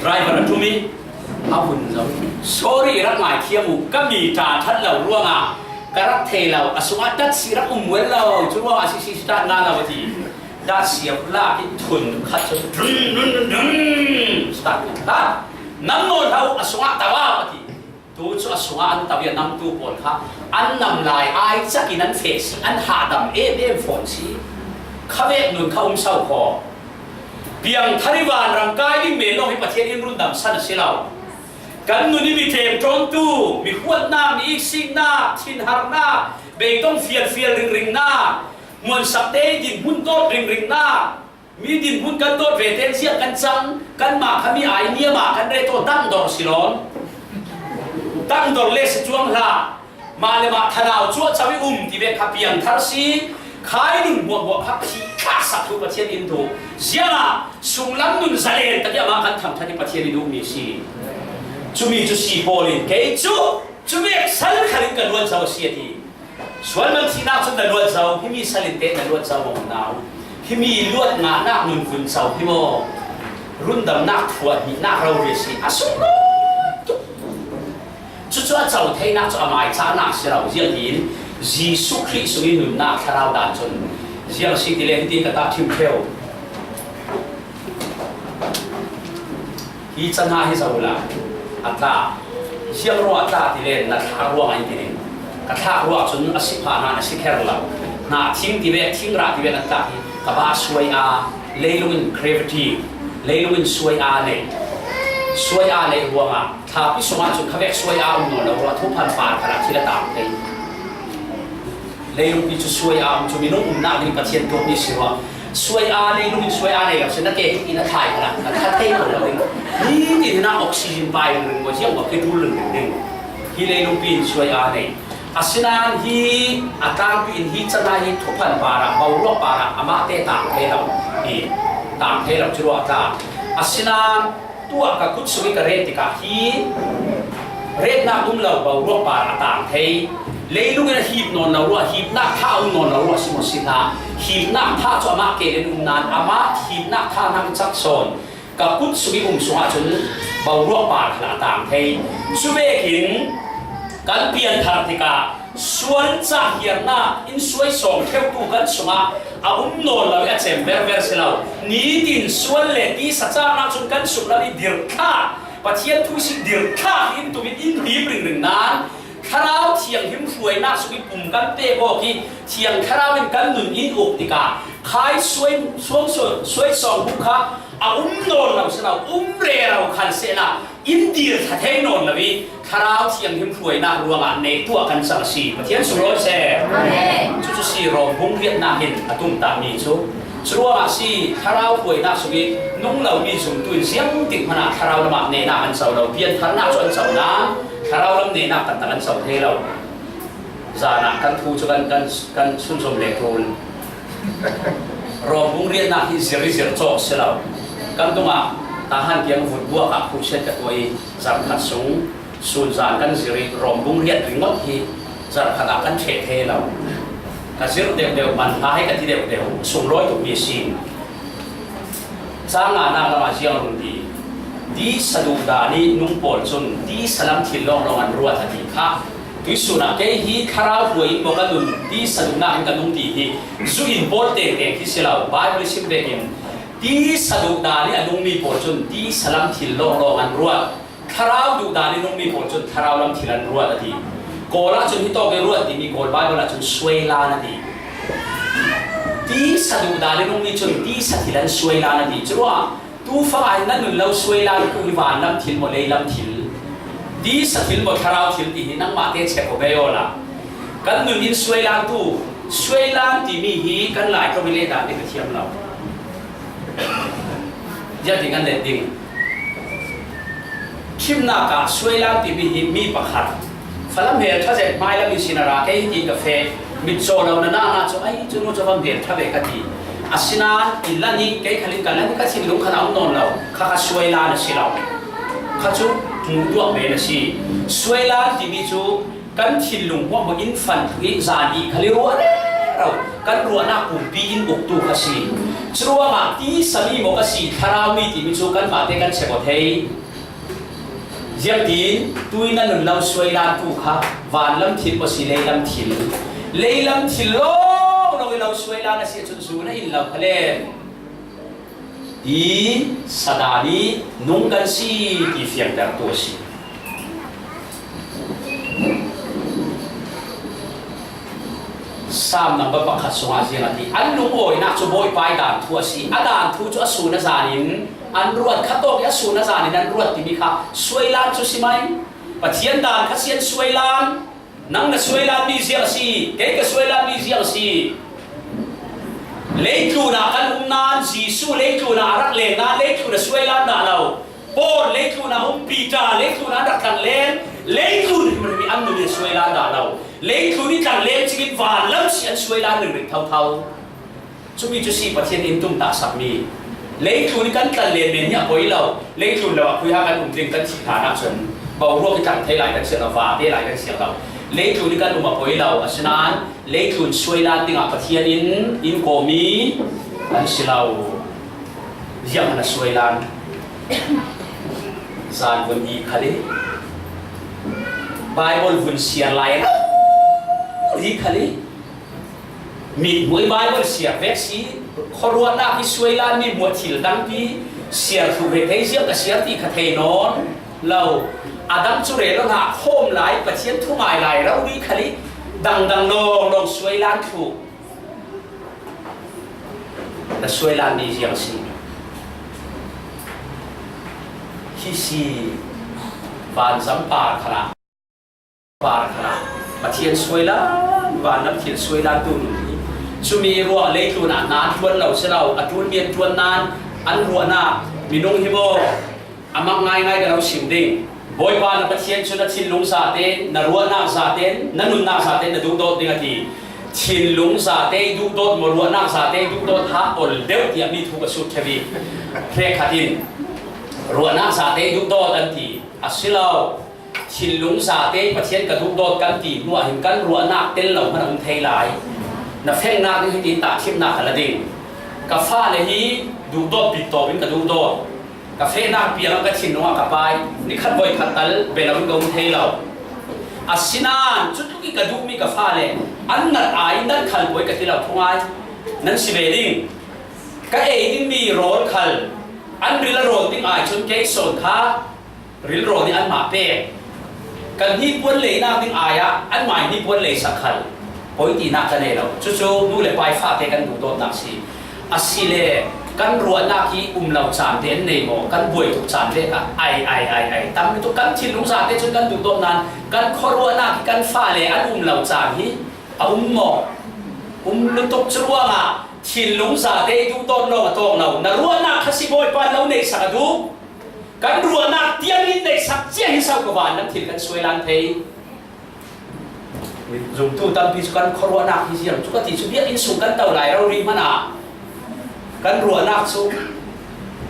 Driver a ṭum i a vun zo. Sorry, rak ngaithiam uh, ka mi ṭha ṭhat lo ruangah ka rak thei lo, a sungah datsi rak um ual lo, cu ruangah sisi start nga lo a ti. Datsi a lak i thun khat cu dun, dun, dun, dun, start nga. Nam nawl hlo, a sungah to au a ti. Tu cu a sungah an to i a namtu pawl kha an nam lai ai cak in an feh si, an hahdam em em fawn si. Khavek nun kha um so kho. Piangthar i vanram kai ding men lawng hi Pathian in rundam san a si lo. Kan nun i mi ṭemṭawntu, mi huatnak, mi iksiknak, thinharnak, beidong fialfial ringringnak, hmuansak te i dinhmun dawt ringringnak, mi dinhmun kan dawt ve tein ziah kan cang, kanmah kha mi ai niam ah kan ret aw, dangdor si lawn. Dangdor le si cuang hlah. Mah le mah thlarau cuahco i um ti ve kha piangthar si. Khai nun hmuahhmuah kha phih thlak sak thu Pathian in duh. Ziangah sunglam nun zalen tak i amah kan thangṭhat i Pathian i duhmi si. Cumi cu si pawl in kei cu cumi sal khal in ka luat zo a si a ti. Sual man thihnak cun na luat zo, himi sal in teh na luat zo maw unau? Himi luat ngahnak nun vun co hi maw? Rundamnak thuah hnihnak rori a si. A sunglawi tuk. Cucu a co theinak cu a maicahnak si lo, ziangtin Jesuh Khrih sung i nunnak thlarau dan cun ziang a si ti le hiti ka tahṭhim ṭheu. Hi cahna hi zoh la a tla. Ziang ruah a tla ti le na thlak ruang in ti ning. Ka thlak ruah cun a si phah nain a si kher lo. Hna thing ti ve, thing rah ti ve na tla hi ka bah suai a, leilung in gravity, leilung in suai a nei. Suai a nei ruangah Thlapi sungah cun khavek suai a um nawn lo ruah, thuphan par khalah thil a tang thei. Leilungpi cu suai a um cu minung umnak ding Pathian tuahmi si ruah. Suai a leilung in suai a nei lo si, na ke hi na thlai khalah na thla thei ko lo ding. Nitin hinah oxygen pai ringring maw, ziang maw khi ṭul ringring ding. Hi leilungpi in suai a nei. Asinain hi a tlangpi in hi cahna hi thuphan parah, boruak parah amah te tang thei lo. Hi tang thei lo cu ruah a tla. Asinain Tuah ka kut sung i ka ret tikah hi retnak um lo, boruak par a tang thei. Leilung in a hip nawn lo ruah, hipnak tha a um nawn lo ruah si maw si hna. Hipnak tha cu amah keel in um nain amah hipnak tha hna cak sawn. Ka kut sung i um sungah cun boruak par khan a tang thei. Cuvekin kan pianthar tikah sual cah hiarnak in suai sawng ṭheutu kan sungah a um nawn lo i a cem verver si lo. Nitin sual le tisa caknak cun kan sunglam i dirhthlak, Pathian thu i si dirhthlak in tumin in him ringring nain Thlarau Thianghlim hruainak sung i pum kan pek awk i Thiang Thlarau in kan nun in uk tikah khai suai, suang, suai, suai sawng bu kha a um nawn lo si lo, um rero khan sehla in dir ṭha thei nawn lo i Thlarau Thianghlim hruainak ruangah neh tuah kan cang a si. Pathian sunglawi seh. Amen. Cucu si Rom bung riatnak in a tumtahmi cu. Curuangah si Thlarau hruainak sung i nung lomi zumtu in ziangtik hmanh ah Thlarau lam ah nehnak an co lo, piantharnak cu an co nain Thlarau lam nehnak kan tak an co thei lo. Zan ah kan thu cu kan, kan, kan sunzom le ṭul. Rom bung riatnak hi zir i zir cawk si lo. Kan tungah Tahan kiang vutbuak ah khuhsiat ka tuah i zarhkhat sung sun zan kan zir i Rom bung riat ringawt hi zarhkhat ah kan ṭheh thei lo. Ka zir deuhdeuh man hna he ka ti deuhdeuh sunglawi tukmi a si. Cang nganak lamah ziang rung ti. Tisa duhdan i nung pawl cun tisa lam thil lawnglawng an ruat a ti kha. Tuihsun ah kei hi thlarau hruai in maw ka nun, tisa duhnak in ka nung ti hi zu in pawl tengteng khi si lo. Baibal i sim vekin tisa duhdan i a nungmi pawl cun tisa lam thil lawnglawng an ruat. Thlarau duhdan i nungmi pawl cun thlarau lam thil an ruat a ti. Kawl ah cun hitawk i ruat timi Kawl Baibal ah cun suailan a ti. Tisa duhdan i nungmi cun tisa thil an suailan a ti. Curuangah tufang ah hin nan nun lo suailan tu hi vanlam thil maw, leilam thil, tisa thil maw, thlarau thil ti hi nangmah te check aw bei awla. Kan nun in suailan tu, suailan timi hi kan Lai tlawm i lehdan ding a thiam lo. Ziah ti kan let ding. Thimnak ah suailan timi hi mi pakhat falam hel ṭha zet hmailam in sin a ra, kei hi ti ka feh, mitcaw lo na na cu, ai, cu nu cu vam hel ṭha ve ka ti. Asinain i lan i kei khal in ka lan i ka thinlung khan a um nawn lo, kha kha suailan a si lo. Kha cu hmuh tuah men a si. Suailan timi cu kan thinlung hmuahhmuah in fan thlu i zan i khal i ruah rero, kan ruahnak pumpi in uktu kha si. Curuangah tisa mi maw ka si, thlarau mi timi cu kanmah te kan check aw thei. Ziangtin tui nan nun lo suailan tu kha vanlam thil maw si, leilam thil, leilam thil lawnglawng i lo suailan a si ahcun zu na in lo kha len. Tisa dan i nung kan si ti fiangtertu a si. Sam number pakhat sungah ziang a ti, an lungawinak cu Bawipa i dan thu a si. A dan thu cu a sun a zan in an ruat, khatawk i a sun a zan in an ruat timi kha suailan cu si mai. Pathian dan kha si an suailan. Nang na suailanmi ziang a si, kei ka suailanmi ziang a si. Leitlun ah kan um nain, Jesuh leitlun ah a rak leng nain, leitlun a suailan dah lo. Paul leitlun ah um, Peter leitlun ah an rak tlangleng, leitlun hrimhrim i an nun in suailan dah lo. Leitlun i tlangleng cingin vanlam si an suailan ringring thotho. Cumi cu si Pathian in tumtah sakmi. Leitlun i kan tlanlen men hi a poi lo. Leitlun lo ah khuiha kan um ding kan thih hlan ahcun boruak i tlang thei lai kan si lo, vate lai kan si lo. Leitlun i kan um a poi lo. Asinain leitlun suailan dingah Pathian in in kawmi kan si lo. Ziang na suailan. Zan vun i khal i Baibal vun siar lai rori khal i mithmuh i Baibal siar vek si, khuaruahnak i suailan mithmuh thil dangpi siar thluh ve thei ziang ka siar ti kha thei nawn lo. A dang cu rel lo hna, khawm lai, Pathian thu ngai lai rori khal i dangdang lawnglawng suailan thluh. Na suailan mi ziang si. Hi si vanzam par khalah. Par kha Pathian suailan, vanlam thil suailan tu nun hi. Cumi ruah leitlun ah na ṭuan lo si lo, a ṭulmi an ṭuan nain an ruahnak minung hi maw? A mak ngaingai ka lo sim ding. Bawipa na Pathian cu na thinlung zate, na ruahnak zate, na nunnak zate na duhdawt ding a ti. Thinlung zate i duhdawt maw, ruahnak zate i duhdawt ha ol deuh tiah mi thu ka sut ṭheu i hrekkhat in Ruahnak zate duhdawt an ti a si lo. Thinlung zate Pathian ka duhdawt kan ti hnuah hin kan ruahnak tel lo hman a um thei lai. Na fengnak ding hitin tahṭhimnak ka la ding. Ka fale hi duhdawt bik tawpin ka duhdawt. Ka fehnak piangah ka thinlungah ka pai. Ni khat voi khat tal bia lo in ka um thei lo. Asinain cutluk i ka duhmi ka fale an nat ai, nat khal pawi ka ti lo, thungai nan si ve ding. Ka ei dingmi rawl khal an ril a rawl ding ai cun kei sawn kha rilrawl nih anmah pek. Kan hnipuan leinak ding ai ah anmah hnipuan leisak khal pawi tinak ka nei lo. Cucu nu le pa i fate kan duhdawtnak si. Asile kan ruahnak hi um lo caan te an nei maw? Kan buai tuk caan te kha ai, ai, ai, ai tammi tuk. Kan thinlung zate cun kan duhdawt nain kan khuaruahnak hi kan fale an um lo caan hi a um maw? Um lutuk. Curuangah thinlung zate i duhdawt lawng a tawk lo. Na ruahnak kha si, Bawipa lo neihsak a duh. Kan ruahnak tiang in neihsak cia hi so ka van lam thil kan suai lan thei. Zumtu tampi cu kan khuaruahnak hi ziang cu ka ti cu biakinn sung kan to lai rori hmanh ah kan ruahnak cu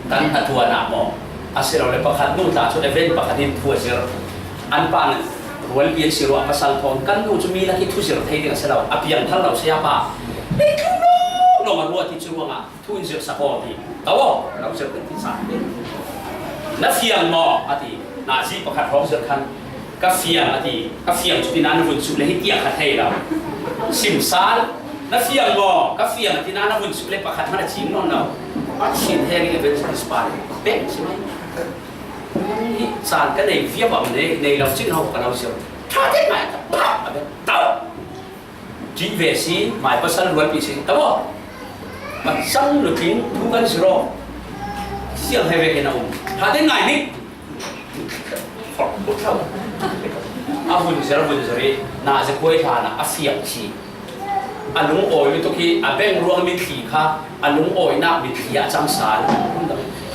kan hnaṭuan ah maw? Asilole pakhat nu tla cu event pakhat in thu a zir. An pa nih rualpi an si ruah pasal thawn kan nu cu mi lak i thu zir thei ding a si lo. A piangthar lo sayapa. Ei tlung lo lawng a ruah ti cu ruangah thu in zirhsak aw ti. To aw, lo zirh kan ti cang. Na fiang maw? A ti. Nazi pakhat hrawng zirh khan ka fiang a ti. Ka fiang cu tina na vun cuh le hi tiah kha thei lo. Simsal, na fiang maw? Ka fiang a tina na vun cuh le pakhat hmanh a cing nawn lo. A Chin heng evangelist pa le pek si mai. Hi caan ka nei viam am nei, nei lo cin ho ka lo zirh. Ṭha te ngai ka pah a bek. To. Ṭih ve si, mai pasal rualpi si, ka maw? Macam nutling thu kan si raw. Siang he vekin a um. Ṭha te ngai ning. A vun zir, a vun zir i, na zikhuai hlan ah a fiang si. A lungawi lutuk i, a beng ruang mitthli kha, a lungawinak mitthli ah a cang sal.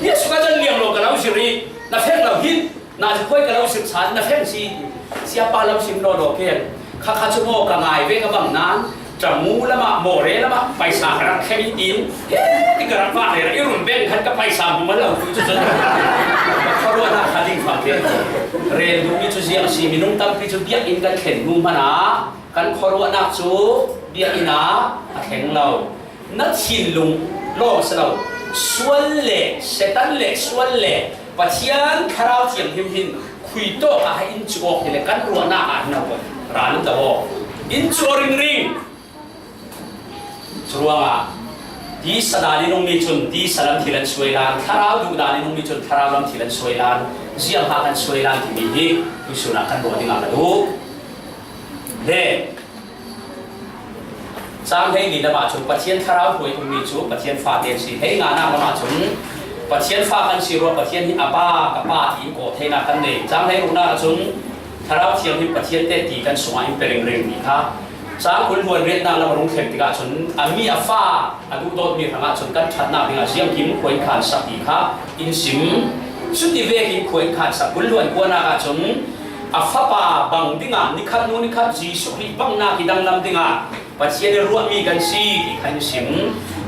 Jesuh ka can liang lo ka lo zir i, na fek lo hin. Na zikhuai ka lo sim san na feng si. Siapa lo sim law law ken. Kha kha cu maw ka ngai ve ka bang nan. Tamu lamah, Mawre lamah, paisa ka rak thleng in, he ti ka rak vak rero i run beng khan ka paisa hmu man lo tu cu cun. Ka khuaruahnak kha ding fang te. Rel duhmi cu ziang a si, minung tampi cu biakinn kan thlen hnu hmanh ah kan khuaruahnak cu biakinn ah a thleng lo. Na thinlung lawng a si lo. Sual le, Satan le sual le Pathian Thlarau Thianghlim hin khui tawk ah in cu awk ti le kan ruahnak ah hin a ral in do aw. In cu aw ringring. Curuangah tisa dan in ummi cun tisa lam thil an suai lan, thlarau duh dan in ummi cun thlarau lam thil an suai lan, ziang hlah kan suai lan timi hi tuisun ah kan ruah dingah ka duh. Le Cang hleili lamah cun Pathian Thlarau hruai ummi cu Pathian fate an si. Hleinganak lamah cun Pathian fa kan si ruah, Pathian hi a pa, ka pa tiin kawh theinak kan nei. Cang hleiruknak ahcun Thlarau Thianghlim Pathian te ti kan sungah in pe ringring mi kha. Cang kul hluan riatnak lam a rung thleng tikah cun a mi a fa a duhdawtmi hrangah cun kan ṭhatnak dingah ziangkim khua in khan sak ti kha in sim. Cuti vekin khua in khan sak kul hluan kuanak ahcun a fapa bang dingah nikhat hnu nikhat Jesuh Khrih bangnak hi danglam dingah Pathian i ruahmi kan si ti kha in sim.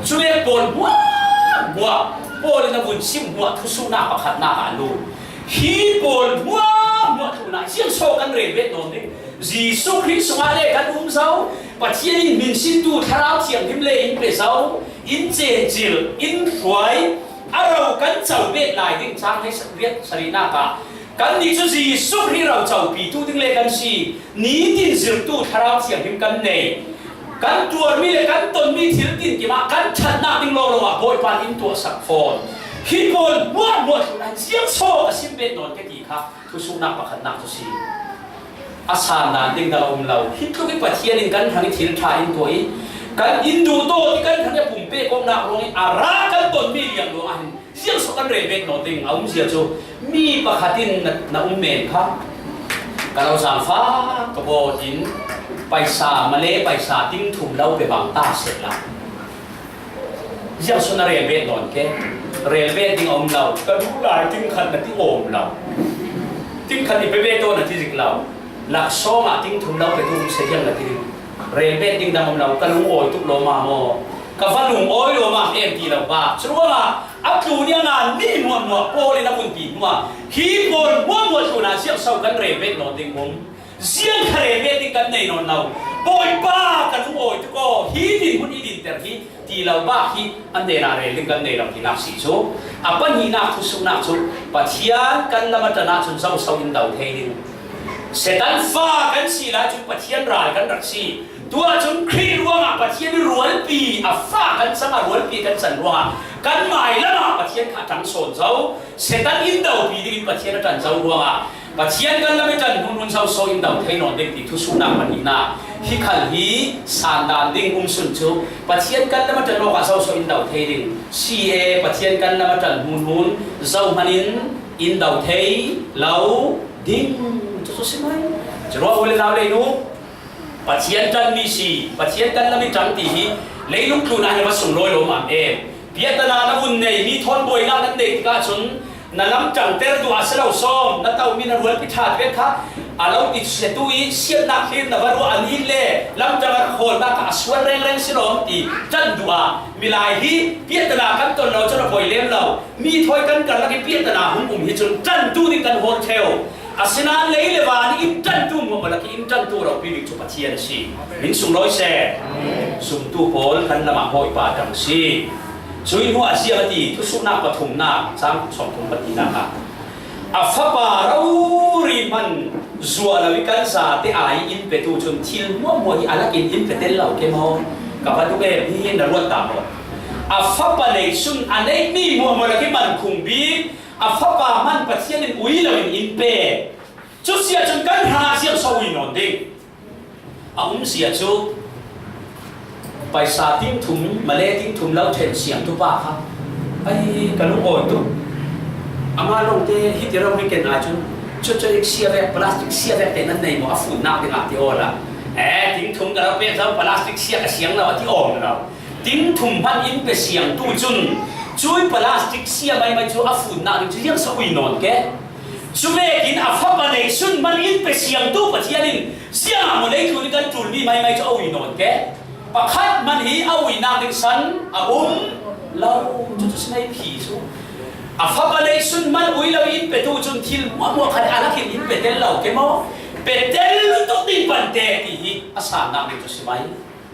Cule Paul hmuahhmuah, Paul in a vun sim hmuah thusuhnak pakhatnak ah a lut. Hi Paul hmuahhmuah tlunah ziangso kan rel bet nawn ding. Jesuh Khrih sungah le kan um zo. Pathian in hminsintu Thlarau Thianghlim le in pe zo. In cencil, in hruai, a ro kan co bet lai ding. Cang hleiriat sarihnak ah Kannih cu Jesuh Khrih rocopitu ding le kan si, nitin zirtu Thlarau Thianghlim kan nei. Kan tuarmi le kan tonmi thil tinkim ah kan ṭhatnak ding lawnglawng ah Bawipa in tuahsak fawn. Hi pawl hmuahhmuah tlun ah ziangso a sim bet nawn ke ti kha thusuhnak pakhatnak cu si. A san dan ding dah a um lo. Hi tluk i Pathian in kan hrang i thil ṭha in tuah i kan in duh dawt i kan hrang i a pumpek awknak ruang i a ra kan tonmi liangluang ah hin Ziangso kan rel bet nawn ding a umzia cu mi pakhat in na, na um men kha ka lo zaangfah ka baw in paisa male paisa ting thum lo pe bang ta seh la. Ziangso na rel bet nawn ke? Rel bet ding a um lo. Ka duh lai ting khat na ti awm lo. Ting khat i pe bet aw na ti zik lo. Lak sawng ah ting thum lo pe tu um seh hiam na ti ding. Rel bet ding dang um lo. Ka lungawi tuk lo ma maw? Ka va lungawi lo ma em ti lo ba. Curuangah A tlun i a ngan mi hmuahhmuah Paul in a vunpih hnuah, hi pawl hmuahhmuah tlunah ziangso kan rel bet nawn ding um? Ziang kha rel bet ding kan nei nawn lo. Bawipa, ka lungawi tuk aw, hi dinhmun i dinter hi ti lo bak hi a hnenah rel ding kan nei lo tinak si cu. A pahnihnak thusuhnak cu Pathian kan lam a ṭan ahcun zoso in do thei ding. Satan fa kan si lai cun Pathian ral kan rak si. Tuah cun Khrih ruangah Pathian i rualpi a fa kan cang ah rualpi kan can ruangah kan mailam ah Pathian kha a ṭang sawn zo. Satan in dopi dingin Pathian a ṭan zo ruangah Pathian kan lam i ṭan hmunhmun zoso in do thei nawn ding ti thusuhnak pahnihnak hi khal hi sandan ding um sun cu Pathian kan lam a ṭan awkah zoso in do thei ding si e, Pathian kan lam a ṭan hmunhmun zohman in in do thei lo ding. Cucu si mai. Curuah u le nau lei nu, Pathian ṭanmi si, Pathian kan lam i ṭang ti hi leilung tlunah hin a va sunglawi lo mah em? Piahtana na vun nei, mi thawn buainak nan nei tikah cun na lam ṭangter duh a si lo sawm, na tomi na rualpi ṭha tiah kha a lo ti setu i siatnak thlir na va ruah an in le lam ṭang a khawlnak kha a sual rengreng si lawm ti ṭan duh a, milai hi piahtana kan ton lo cun a poi lem lo. Mi thawi kan karlak i piahtana hung um hi cun ṭantu ding kan hawl ṭheu. Asinain lei le van i in ṭantu hmuahhmuah lak i in ṭantu ropi bik cu Pathian a si. Min sunglawi seh. Zumtu pawl kan lamah Bawipa ṭang si. Cui hnu ah ziang a ti, thusuhnak pathumnak, cang sawmthum pahnih nak ah, a fapa rori hman zuah lo i kan zate ai in petu cun thil hmuahhmuah hi a lakin in pe tel lo ke maw? Ka va tuk em, hi na ruat ta maw? A fapa neih sun a neihmi hmuahhmuah lak i man khung bik, a fapa hman Pathian in ui lo in in pe. Cu si ahcun kan hna ziang so ui nawn ding. A um si ahcun paisa ting thum, male ting thum lo ṭhen siangtu pa kha, ai, ka lungawi tuk. Amah lawngte hi ti rori ken ai cun cucu sia vek, plastic sia vek te nan nei maw? A funnak dingah ti awla. Eh, ting thum ka lo pek zo, plastic sia ka siang lo a ti awm lo. Ting thum hman in pe siangtu cun cui plastic sia maimai cu a funnak ding cu ziang so ui nawn ke? Cuvekin a fapa neih sun hman in pe siangtu Pathian in ziangah maw leitlun i kan ṭulmi maimai cu a ui nawn ke? Pakhat hman hi a uinak ding san a um lo. Cucu si mai phi cu. A fapa neih sun hman ui lo in petu cun thil hmuahhmuah khan a lakin in pe tel lo ke maw? Pe tel tuk ding pante ti hi a sannak ding cu si mai.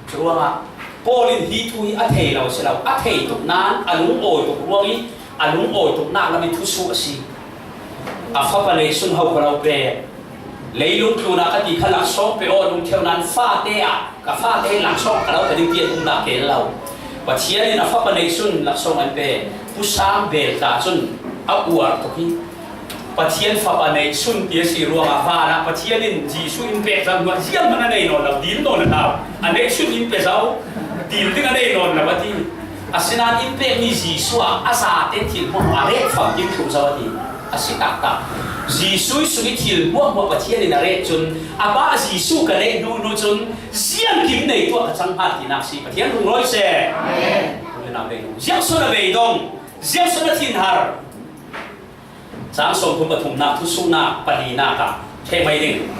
Curuangah Paul in hi thu hi a thei lo si lo, a thei tuk nain a lungawi tuk ruang i a lungawi tuk nak lam i thusuh a si. A fapa neih sun ho ka lo pe. Leilung tlunah ka ti kha laksawng pe aw, lungthiau nain fate ah ka fate laksawng ka lo pe ding tiah um dah ken lo. Pathian in a fapa neih sun laksawng an pe. Pu Sang Bel ta cun a uar tuk hi. Pathian fapa neih sun ti a si ruangah vanah Pathian in Jesuh in pek zam hnuah zianghman a nei nawn lo, dil nawn a hau. A neih sun in pe zo, dil ding a nei nawn lo a ti. Asinain in pekmi Jesuh ah a zate thil hmuahhmuah a ret fam ding thum zo a ti. A si taktak. Jesuh sung i thil hmuahhmuah Pathian in a ret cun, a pa Jesuh ka neih hnu hnu cun ziangkim nei tuah ka cang hna tinak si. Pathian hung rawi seh. Amen. Ziangsun a bei dong, ziangsun a thinhar. Cang sawmthum pathumnak thusuhnak palinak ah ṭheh mai ding.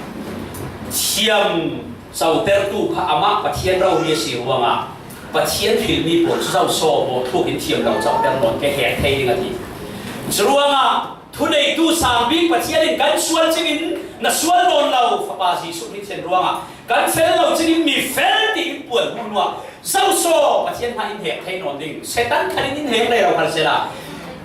Thiam cotertu kha amah Pathian rori a si ruangah Pathian hrilmi pawl cu zoso maw thluk in thiam lo coter nawn ke hek thei ding a ti. Curuangah thuneitu sang bik Pathian in kan sual cingin na sual nawn lo, Fapa Jesuh hminthlen ruangah kan fel lo cingin mi fel tiin puan hmuahhmuah zoso Pathian hna in hek thei nawn ding. Satan khan in in hek rero hal sehla,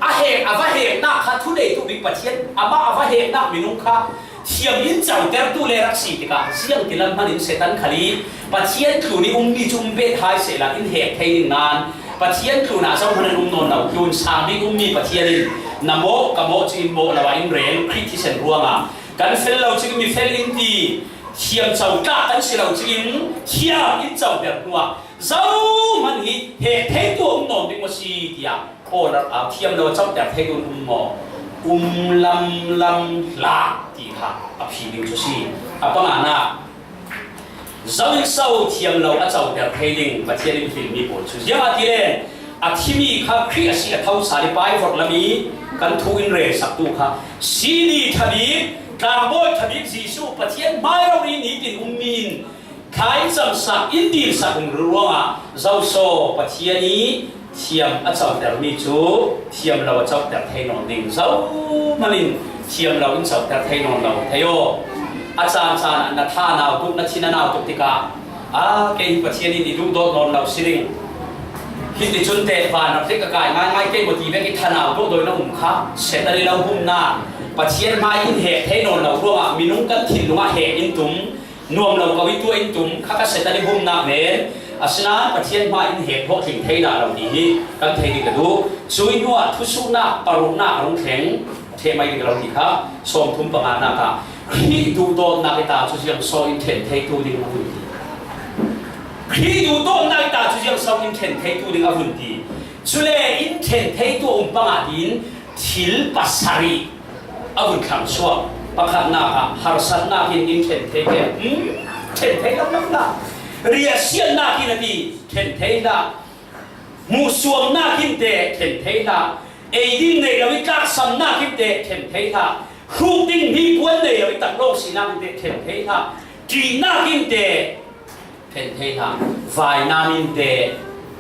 a hek, a va heknak kha thuneitu bik Pathian, amah a va heknak minung kha thiam in cotertu le rak si tikah ziang tilam hman in Satan khal i Pathian tlun i ummi cu um bet hai sehla in hek thei ding nain Pathian tlun ah zohman an um nawn lo. Tlun sang bik ummi Pathian in na mawh, ka mawh cingin mawh lo ah in rel, Khrih thisen ruangah kan fel lo cingin mi fel in ti, thiam co tlak kan si lo cingin thiam in coter hnuah zohman hi hek theitu a um nawn ding maw si tiah Paul a thiam lo a coter theitu an um maw? Um lamlam hlah ti kha a phi ding cu si. A panganak, zo in so thiam lo a coter thei ding Pathian in hrilmi pawl cu ziangahtile a thimi kha Khrih a si a tho sal i paivorh lam i kan thu in relsaktu kha C D ṭha bik, tlangbawi ṭha bik Jesuh Pathian hmai rori nitin ummi in thlai in camsak in dilsak in ruangah zoso Pathian i Thiam a coter mi cu thiam lo a coter thei nawn ding. Zohmanin thiam lo in coter thei nawn lo thei aw. A caan caan ah na tha nau tuk, na thin a nau tuk tikah, a, kei hi Pathian in i duhdawt nawn lo si ding. Hiti cun teh vanram te ka kai ngaingai kei maw ti vek i tha nau dawhdawi na um kha, Satan i lo humnak, Pathian hmai in heh thei nawn lo ruangah minung kan thinlung ah heh in tum, nuam lo ko i tuah in tum kha, kha Satan i humnak men. Asinain Pathian hmai in heh hlawhtling thei dah lo ti hi kan thei ding ka duh. Cui hnuah thusuhnak paruknak a rung thleng, ṭheh mai ding ka lo ti kha, sawmthum panganak ah Khrih duhdawtnak i ta cu ziang so in ṭhen theitu ding a vun ti. Khrih duhdawtnak i ta cu ziang so in ṭhen theitu ding a vun ti. Cule in ṭhen theitu a um pangah tiin thil pasarih a vun thlang suak. Pakhatnak ah harsatnak in in ṭhen thei ke, um, ṭhen thei lam lam hlah. Riahsiatnak in a ti, ṭhen thei hlah. Hmuhsuamnak in teh ṭhen thei hlah. Ei ding nei lo i tlaksamnak in teh ṭhen thei hlah. Hruk ding hnipuan nei lo i tak lawng sinak in teh ṭhen thei hlah. Ṭihnak in teh ṭhen thei hlah. Vainam in teh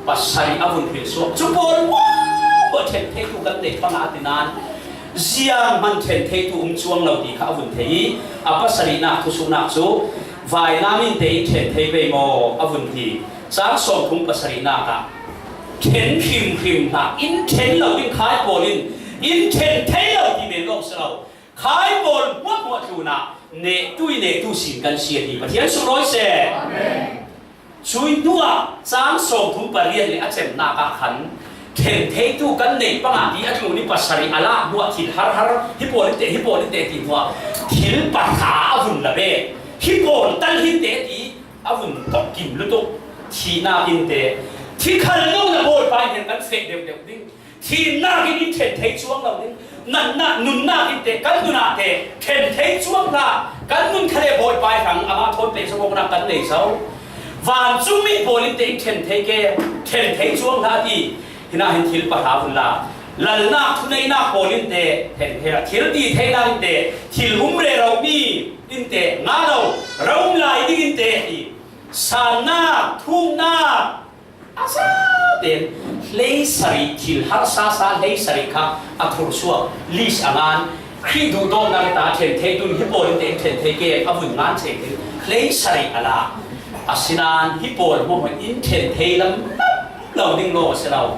pasarih a vun hrilh suak. Cu pawl hmuahhmuah ṭhen theitu kan neih pangah a ti nain zianghman ṭhen theitu um cuang lo ti kha a vun thei i, a pasarihnak thusuhnak cu vainam in teh in ṭhen thei ve maw a vun ti. Cang sawmthum pasarihnak ah ṭhen hrimhrim hlah, in ṭhen lo ding khai pawl in in ṭhen thei lo ti men lawng si lo. Khai pawl hmuahhmuah tlunah nehtu i nehtu sin kan si a ti. Pathian sunglawi seh. Amen. Cui hnuah cang sawmthum pariat le a cemnak ah khan ṭhen theitu kan neih pangah ti a tlun i pasarih a lak hnuah thil harhar hi pawl in teh, hi pawl in teh ti hnuah thil pahra a vun la ve. Hi pawl tal hin teh ti a vun tok kim lutuk. Thihnak in teh, thi khal lo na Bawipa in kan feh deuhdeuh ding. Thihnak in in ṭhen thei cuang lo ding. Natnak, nunnak in teh, kan nun ah teh ṭhen thei cuang hlah. Kan nun khal le Bawipa hrang amah thawn pek zawkawknak kan nei zo. Vancungmi pawl in teh in ṭhen thei ke, ṭhen thei cuang hlah ti. Hinah hin thil pahra vun la. Lalnak, thuneihnak pawl in teh ṭhen thei hlah. Thil ti theinak in teh, thil um rero mi in teh, ngah lo, ra um lai ding in teh ti. Sannak, thuknak, a zaten hleisarih, thil harsa sa hleisarih kha a thur suak, list a ngan. Khrih duhdawtnak i ta ṭhen thei dun hi pawl in teh in ṭhen thei ke a vun ngan che ding hleisarih a la. Asinain hi pawl hmuahhmuah in ṭhen thei lam lo ding lawng a si lo.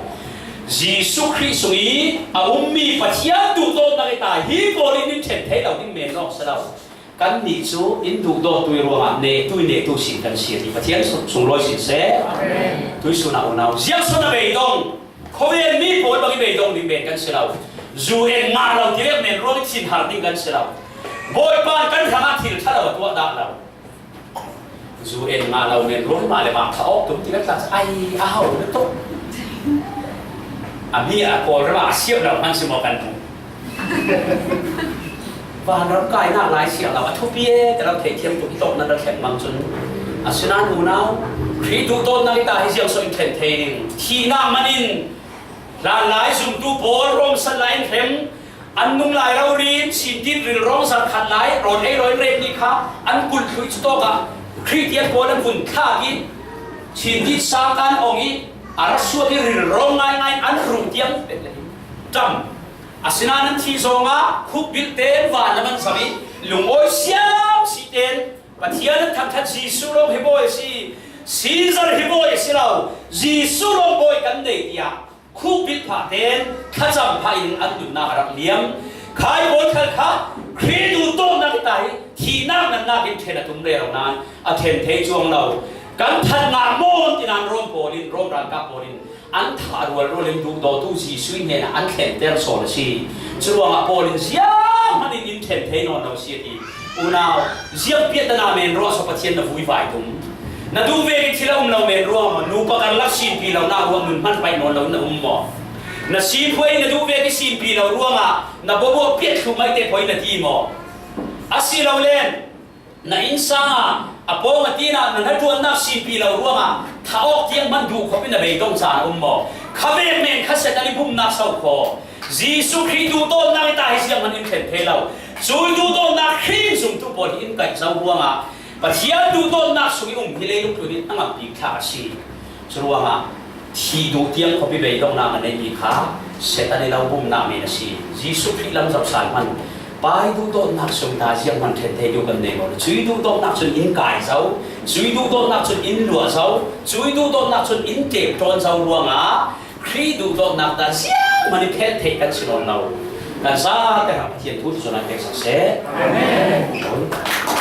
Jesuh Khrih sung i a ummi Pathian duhdawtnak i ta hi pawl in in ṭhen thei lo ding men lawng a si lo. Kannih cu in duhdawttu i ruangah nehtu i nehtu sin kan si a ti. Pathian sung, sunglawi sin seh. Amen. Tuisun ah unau ziangso na beidong, khuavel mi pawl bang i beidong ding men kan si lo. Zu en ngah lo ti vek men ruang i thinhar ding kan si lo. Bawipa in kan hrangah thil ṭha lo a tuah dah lo. Zu en ngah lo men ruang mah le mah kha awk tum ti vek tla ai a hau na tuk. A mi a Kawlram ah a siap lo hman si maw kan hmuh. Vanram kainak lai siang lo a thupi e, ka lo theih thiam tuk i tawk nan ra thleng mang cun. Asinain unau, Khrih duhdawtnak i ta hi ziangso in ṭhen thei ding. Thihnak manin hlanlai zumtu pawl Rom san lai in hrem, an nung lai rori in sintit rilrawng zarh khat lai rawn ei rawn rep nih kha an kulh thluh i cutawk ah Khrihtian pawl an vun thlak i sintit sang an ong i a ra suak i rilrawng ngaingai in an ruh tiang ṭam. Asinain an thih zawngah khukbilh tein vanram an zam i lungawi siam si tein Pathian an thangṭhat Jesuh lawng hi bawi a si, Caesar hi bawi a si lo, Jesuh lawng bawi kan nei tiah khukbilh phah tein thlacam phah in an nunnak a rak liam. Khai pawl khal kha Khrih duhdawtnak i ta hi thihnak natnak in ṭhen a tum rero nain a ṭhen thei cuang lo. Kan that ngah maw ti nain Rom pawl in, Rom ralkap pawl in an thah rualrual in duhdawtu Jesuh hnenah an thlenter sawn a si. Curuangah Paul in zianghman in in ṭhen thei nawn lo si a ti. Unau, ziangpiah tana men ruang so Pathian na vuivai tum. Na duh vek i thil a um lo men ruang, nupa karlak sinpi lo na ruang nun hman paih nawn lo na um maw? Na sipuai na duh vek i sinpi lo ruangah na babuah piat thluh maite poi na ti maw? A si lo len, na innsang ah a pawng a tinah na hnaṭuannak sinpi lo ruangah thah awk tiang hman duh khawp in a beidong caan a um maw? Kha vek men kha Satan i bumnak so khaw. Jesuh Khrih duhdawtnak i ta hi zianghman in ṭhen thei lo. Cui duhdawtnak Khrih in zumtu pawl hi in kaih zo ruangah Pathian duhdawtnak sung i um hi leilung tlun in a ngampi thlak a si. Curuangah Thih duh tiang khuapi beidawknak a neihmi kha Satan i lo bumnak mi a si. Jesuh Khrih lam zohsa hman, Pa i duhdawtnak sung ta zianghman ṭhen thei duh kan nei lo. Cui duhdawtnak cun in kai zo, cui duhdawtnak cun in luah zo, cui duhdawtnak cun in ṭemṭawn zo ruangah Khrih duhdawtnak ta zianghman i phet theih kan si nawn lo. Kan zate hang Pathian thu cu zon ai pek sak seh. Amen.